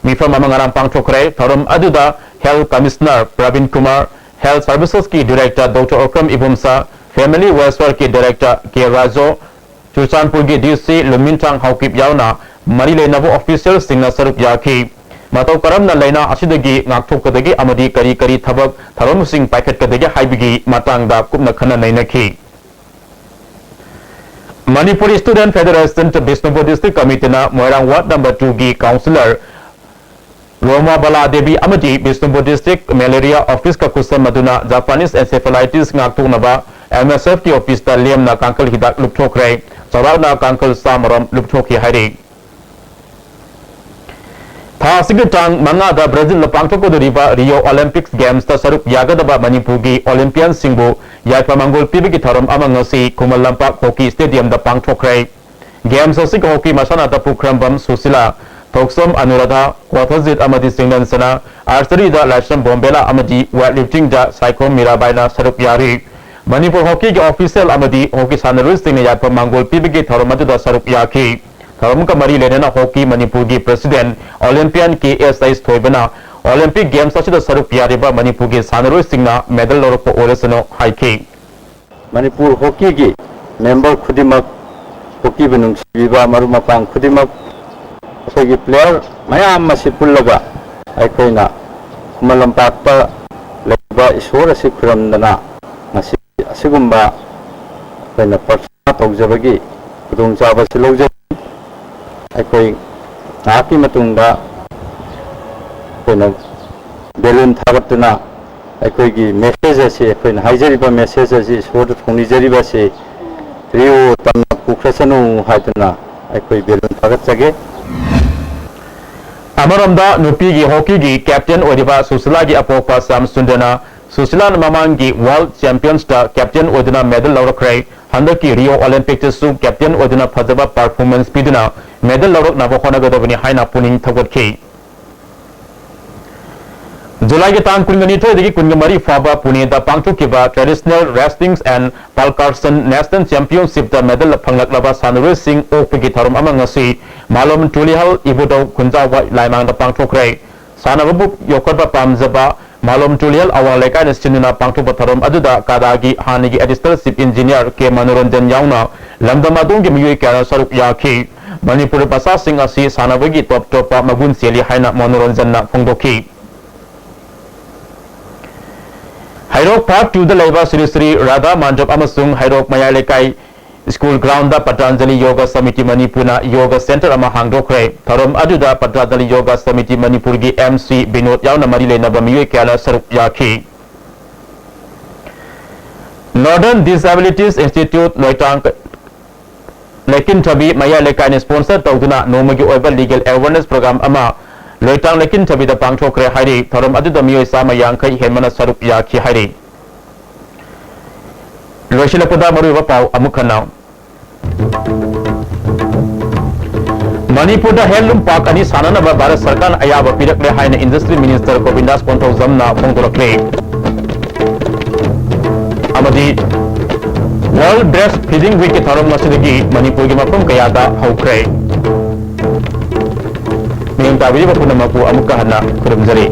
ꯃꯤꯐꯝ ꯑꯃ ꯉꯔꯥꯡ ꯄꯥꯡꯊꯣꯛꯈ꯭ꯔꯦ꯫ ꯊꯧꯔꯝ ꯑꯗꯨꯗ Health Commissioner Praveen Kumar, Health Services ꯀꯤ Director Doctor Okram ꯏꯕꯨꯝꯁꯥ, Family Welfare ꯀꯤ Director ꯀꯦ ꯔꯥꯖꯣ, ꯆꯨꯔꯆꯥꯟꯄꯨꯔꯒꯤ DC ꯂꯨꯃꯤꯟꯊꯥꯡ ꯍꯥꯎꯀꯤꯞ ꯌꯥꯎꯅ ꯃꯔꯤ ꯂꯩꯅꯕ official ꯁꯤꯡꯅ ꯁꯔꯨꯛ ꯌꯥꯈꯤ꯫ ꯃꯇꯧ ꯀꯔꯝꯅ ꯂꯩꯅꯥ ꯑꯁꯤꯗꯒꯤ ꯉꯥꯛꯊꯣꯛꯀꯗꯒꯦ ꯑꯃꯗꯤ ꯀꯔꯤ ꯀꯔꯤ ꯊꯕꯛ ꯊꯧꯔꯝꯁꯤꯡ ꯄꯥꯏꯈꯠꯀꯗꯒꯦ ꯍꯥꯏꯕꯒꯤ ꯃꯇꯥꯡꯗ ꯀꯨꯞꯅ ꯈꯟꯅ ꯅꯩꯅꯈꯤ꯫ Manipur Student Federation Bishnupur District Committee ꯅ ꯃꯣꯏꯔꯥꯡ Ward number two ꯒꯤ Councillor ꯔꯣꯃꯥꯕꯂꯥ ꯗꯦꯕꯤ ꯑꯃꯗꯤ ꯕꯤꯁꯅꯨꯄꯨꯔ District Malaria Office ꯀ ꯈꯨꯠꯁꯝꯅꯗꯨꯅ Japanese encephalitis ꯉꯥꯛꯊꯣꯛꯅꯕ MSF ꯀꯤ office ꯇ ꯂꯦꯝꯅ ꯀꯥꯡꯈꯜ ꯍꯤꯗꯥꯛ ꯂꯨꯞꯊꯣꯛꯈ꯭ꯔꯦ꯫ ꯆꯥꯎꯔꯥꯛꯅ ꯀꯥꯡꯈꯜ ꯆꯥꯝꯃꯔꯣꯝ ꯂꯨꯞꯊꯣꯛꯈꯤ ꯍꯥꯏꯔꯤ꯫ ꯊꯥ ꯑꯁꯤꯒꯤ ꯇꯥꯡ ꯃꯉꯥꯗ ꯕ꯭ꯔꯥꯖꯤꯜꯗ ꯄꯥꯡꯊꯣꯛꯀꯗꯧꯔꯤꯕ ꯔꯤꯑꯣ ꯑꯣꯂꯤꯝꯄꯤꯛꯁ ꯒꯦꯝꯁꯇ ꯁꯔꯨꯛ ꯌꯥꯒꯗꯕ ꯃꯅꯤꯄꯨꯔꯒꯤ ꯑꯣꯂꯤꯝꯄꯤꯌꯟꯁꯤꯡꯕꯨ ꯌꯥꯏꯐ ꯃꯪꯒꯣꯜ ꯄꯤꯕꯒꯤ ꯊꯧꯔꯝ ꯑꯃ ꯉꯁꯤ ꯈꯨꯃꯟ ꯂꯝꯄꯥꯛ ꯍꯣꯀꯤ ꯁ꯭ꯇꯦꯗꯤꯌꯝꯗ ꯄꯥꯡꯊꯣꯛꯈ꯭ꯔꯦ꯫ ꯒꯦꯝꯁ ꯑꯁꯤꯒꯤ ꯍꯣꯀꯤ ꯃꯁꯥꯟꯅꯗ ꯄꯨꯈ꯭ꯔꯝꯕꯝ ꯁꯨꯁꯤꯂꯥ, ꯊꯣꯛꯆꯣꯝ ꯑꯅꯨꯔꯥꯙꯥ, ꯀ꯭ꯋꯥꯊꯥꯖꯤꯠ ꯑꯃꯗꯤ ꯆꯤꯡꯂꯦꯟ ꯁꯅꯥ, ꯑꯥꯔꯆꯔꯤꯗ ꯂꯥꯏꯁ꯭ꯔꯝ ꯕꯣꯝꯕꯦꯂꯥ ꯑꯃꯗꯤ ꯋꯦꯠ ꯂꯤꯐꯇꯤꯡꯗ ꯁꯥꯏꯈꯣꯝ ꯃꯤꯔꯥꯕꯥꯏꯅ ꯁꯔꯨꯛ ꯌꯥꯔꯤ꯫ ꯃꯅꯤꯄꯨꯔ ꯍꯣꯀꯤꯒꯤ ꯑꯣꯐꯤꯁꯤꯌꯦꯜ ꯑꯃꯗꯤ ꯍꯣꯀꯤ ꯁꯥꯟꯅꯔꯣꯏꯁꯤꯡꯅ ꯌꯥꯏꯐ ꯃꯪꯒꯣꯜ ꯄꯤꯕꯒꯤ ꯊꯧꯔꯝ ꯑꯗꯨꯗ ꯁꯔꯨꯛ ꯌꯥꯈꯤ꯫ ꯊꯧꯔꯝꯒ ꯃꯔꯤ ꯂꯩꯅꯅ ꯍꯣꯀꯤ ꯃꯅꯤꯄꯨꯔꯒꯤ ꯄ꯭ꯔꯦꯁꯤꯗꯦꯟꯠ ꯑꯣꯂꯤꯝꯄꯤꯌꯟ ꯀꯦ ꯑꯦꯁ ꯑꯩꯆ ꯊꯣꯏꯕꯅ ꯑꯣꯂꯤꯝꯄꯤꯛ ꯒꯦꯝꯁ ꯑꯁꯤꯗ ꯁꯔꯨꯛ ꯌꯥꯔꯤꯕ ꯃꯅꯤꯄꯨꯔꯒꯤ ꯁꯥꯟꯅꯔꯣꯏꯁꯤꯡꯅ ꯃꯦꯗꯜ ꯂꯧꯔꯛꯄ ꯑꯣꯏꯔꯁꯅꯨ ꯍꯥꯏꯈꯤ꯫ ꯃꯅꯤꯄꯨꯔ ꯍꯣꯀꯤꯒꯤ ꯃꯦꯝꯕꯔ ꯈꯨꯗꯤꯡꯃꯛ, ꯍꯣꯀꯤꯕꯨ ꯅꯨꯡꯁꯤꯕꯤꯕ ꯃꯔꯨꯞ ꯃꯄꯥꯡ ꯈꯨꯗꯤꯡꯃꯛ, ꯑꯩꯈꯣꯏꯒꯤ ꯄ꯭ꯂꯦꯌꯔ ꯃꯌꯥꯝ ꯑꯁꯤ ꯄꯨꯜꯂꯒ ꯑꯩꯈꯣꯏꯅ ꯈꯨꯃꯟ ꯂꯝꯄꯥꯛꯇ ꯂꯩꯔꯤꯕ ꯏꯁꯣꯔ ꯑꯁꯤ ꯈꯨꯔꯨꯝꯗꯅ ꯉꯁꯤ ꯑꯁꯤꯒꯨꯝꯕ ꯑꯩꯈꯣꯏꯅ ꯄ꯭ꯔꯊꯅꯥ ꯇꯧꯖꯕꯒꯤ ꯈꯨꯗꯣꯡꯆꯥꯕ ꯑꯁꯤ ꯂꯧꯖꯩ꯫ ꯑꯩꯈꯣꯏ ꯉꯥꯏꯍꯥꯛꯀꯤ ꯃꯇꯨꯡꯗ ꯑꯩꯈꯣꯏꯅ ꯕꯦꯂꯨꯟ ꯊꯥꯒꯠꯇꯨꯅ ꯑꯩꯈꯣꯏꯒꯤ ꯃꯦꯁꯦꯖ ꯑꯁꯤ, ꯑꯩꯈꯣꯏꯅ ꯍꯥꯏꯖꯔꯤꯕ ꯃꯦꯁꯦꯖ ꯑꯁꯤ ꯏꯁꯣꯔꯗ ꯊꯧꯅꯤꯖꯔꯤꯕ ꯑꯁꯤ ꯔꯤꯑꯣ ꯇꯝꯅ ꯄꯨꯈ꯭ꯔꯁꯅꯨ ꯍꯥꯏꯗꯨꯅ ꯑꯩꯈꯣꯏ ꯕꯦꯂꯨꯟ ꯊꯥꯒꯠꯆꯒꯦ꯫ ꯑꯃꯔꯣꯝꯗ ꯅꯨꯄꯤꯒꯤ ꯍꯣꯀꯤꯒꯤ ꯀꯦꯞꯇꯦꯟ ꯑꯣꯏꯔꯤꯕ ꯁꯨꯁꯤꯂꯥꯒꯤ ꯑꯄꯣꯛꯄ ꯁ꯭ꯌꯥꯝ ꯁꯨꯟꯗꯔꯅ ꯁꯨꯁꯤꯂꯥꯅ ꯃꯃꯥꯡꯒꯤ ꯋꯥꯔꯜꯗ ꯆꯦꯝꯄꯤꯌꯟꯁꯇ ꯀꯦꯞꯇꯦꯟ ꯑꯣꯏꯗꯨꯅ ꯃꯦꯗꯜ ꯂꯧꯔꯛꯈ꯭ꯔꯦ꯫ ꯍꯟꯗꯛꯀꯤ ꯔꯤꯑꯣ ꯑꯣꯂꯤꯝꯄꯤꯛꯇꯁꯨ ꯀꯦꯞꯇꯦꯟ ꯑꯣꯏꯗꯨꯅ ꯐꯖꯕ ꯄꯔꯐꯣꯔꯃꯦꯟꯁ ꯄꯤꯗꯨꯅ ꯃꯦꯗꯜ ꯂꯧꯔꯛꯅꯕ ꯍꯣꯠꯅꯒꯗꯕꯅꯤ ꯍꯥꯏꯅ ꯄꯨꯛꯅꯤꯡ ꯊꯧꯒꯠꯈꯤ꯫ ꯖꯨꯂꯥꯏꯒꯤ ꯇꯥꯡ ꯀꯨꯟꯒ ꯅꯤꯊꯣꯏꯗꯒꯤ ꯀꯨꯟꯒ ꯃꯔꯤ ꯐꯥꯎꯕ ꯄꯨꯅꯦꯗ ꯄꯥꯡꯊꯣꯛꯈꯤꯕ Traditional Wrestling and Percussion National Championshipꯇ ꯃꯦꯗꯜ ꯐꯪꯂꯛꯂꯕ ꯁꯥꯟꯅꯔꯣꯏꯁꯤꯡ ꯑꯣꯛꯄꯒꯤ ꯊꯧꯔꯝ ꯑꯃ ꯉꯁꯤ ꯃꯥꯂꯣꯝ ꯇꯨꯂꯤꯍꯜ ꯏꯕꯨꯙꯧ ꯈꯨꯟꯖꯥꯎꯕ ꯂꯥꯏꯃꯥꯡꯗ ꯄꯥꯡꯊꯣꯛꯈ꯭ꯔꯦ꯫ ꯁꯥꯟꯅꯕꯕꯨ ꯌꯣꯛꯈꯠꯄ ꯄꯥꯝꯖꯕ ꯃꯥꯂꯣꯝ ꯇꯨꯂꯤꯍꯜ ꯑꯋꯥꯡ ꯂꯩꯀꯥꯏꯅ ꯁꯤꯟꯗꯨꯅ ꯄꯥꯡꯊꯣꯛꯄ ꯊꯧꯔꯝ ꯑꯗꯨꯗ ꯀꯥꯗꯥꯒꯤ ꯍꯥꯟꯅꯒꯤ Additional Chief Engineer ꯀꯦ ꯃꯅꯣꯔꯟꯖꯟ ꯌꯥꯎꯅ ꯂꯝꯗꯝ ꯑꯗꯣꯝꯒꯤ ꯃꯤꯑꯣꯏ ꯀꯌꯥꯅ ꯁꯔꯨꯛ ꯌꯥꯈꯤ꯫ ꯃꯅꯤꯄꯨꯔ ꯃꯆꯥꯁꯤꯡ ꯑꯁꯤ ꯁꯥꯟꯅꯕꯒꯤ ꯇꯣꯞ ꯇꯣꯞꯄ ꯃꯒꯨꯟ ꯆꯦꯜꯂꯤ ꯍꯥꯏꯅ ꯃꯅꯣꯔꯟꯖꯟꯅ ꯐꯣꯡꯗꯣꯛꯈꯤ꯫ ꯍꯩꯔꯣꯛ Part Twoꯗ ꯂꯩꯕ ꯁ꯭ꯔꯤ ꯁ꯭ꯔꯤ ꯔꯥꯙꯥ ꯃꯥꯟꯗꯞ ꯑꯃꯁꯨꯡ ꯍꯩꯔꯣꯛ ꯃꯌꯥꯏ ꯂꯩꯀꯥꯏ ꯁ꯭ꯀꯨꯜ ꯒ꯭ꯔꯥꯎꯟꯗ ꯄꯇꯥꯟꯖꯂꯤ ꯌꯣꯒ ꯁꯃꯤꯇꯤ ꯃꯅꯤꯄꯨꯔꯅ ꯌꯣꯒ ꯁꯦꯟꯇꯔ ꯑꯃ ꯍꯥꯡꯗꯣꯛꯈ꯭ꯔꯦ꯫ ꯊꯧꯔꯝ ꯑꯗꯨꯗ ꯄꯇꯥꯟꯖꯂꯤ ꯌꯣꯒ ꯁꯃꯤꯇꯤ ꯃꯅꯤꯄꯨꯔꯒꯤ ꯑꯦꯝ ꯁꯤ ꯕꯤꯅꯣꯗ ꯌꯥꯎꯅ ꯃꯔꯤ ꯂꯩꯅꯕ ꯃꯤꯑꯣꯏ ꯀꯌꯥꯅ ꯁꯔꯨꯛ ꯌꯥꯈꯤ꯫ Northern Disabilities Institute ꯂꯣꯏꯇꯥꯡ ꯂꯩꯀꯤꯟꯊꯕꯤ ꯃꯌꯥꯏ ꯂꯩꯀꯥꯏꯅ sponsor ꯇꯧꯗꯨꯅ ꯅꯣꯡꯃꯒꯤ ꯑꯣꯏꯕ legal awareness program ꯑꯃ ꯂꯣꯏꯇꯥꯡ ꯂꯩꯀꯤꯟꯊꯕꯤꯗ ꯄꯥꯡꯊꯣꯛꯈ꯭ꯔꯦ ꯍꯥꯏꯔꯤ꯫ ꯊꯧꯔꯝ ꯑꯗꯨꯗ ꯃꯤꯑꯣꯏ ꯆꯥꯝꯃ ꯌꯥꯡꯈꯩ ꯍꯦꯟꯕꯅ ꯁꯔꯨꯛ ꯌꯥꯈꯤ ꯍꯥꯏꯔꯤ꯫ ꯂꯣꯏꯁꯤꯜꯂꯛꯄꯗ ꯃꯔꯨꯑꯣꯏꯕ ꯄꯥꯎ ꯑꯃꯨꯛ ꯍꯟꯅ꯫ ꯃꯅꯤꯄꯨꯔꯗ handloom park ꯑꯅꯤ ꯁꯥꯅꯅꯕ ꯚꯥꯔꯠ ꯁꯔꯀꯥꯔꯅ ꯑꯌꯥꯕ ꯄꯤꯔꯛꯂꯦ ꯍꯥꯏꯅ Industry Minister ꯒꯣꯕꯤꯟꯗꯥꯁ ꯄꯟꯊꯧꯖꯝꯅ ꯐꯣꯡꯗꯣꯔꯛꯂꯦ꯫ ꯑꯃꯗꯤ World Breast Feeding Week ꯀꯤ ꯊꯧꯔꯝ ꯉꯁꯤꯗꯒꯤ ꯃꯅꯤꯄꯨꯔꯒꯤ ꯃꯐꯝ ꯀꯌꯥꯗ ꯍꯧꯈ꯭ꯔꯦ꯫ ꯃꯤꯠꯌꯦꯡ ꯇꯥꯕꯤꯔꯤꯕ ꯄꯨꯝꯅꯃꯛꯄꯨ ꯑꯃꯨꯛꯀ ꯍꯟꯅ ꯈꯨꯔꯨꯝꯖꯔꯤ꯫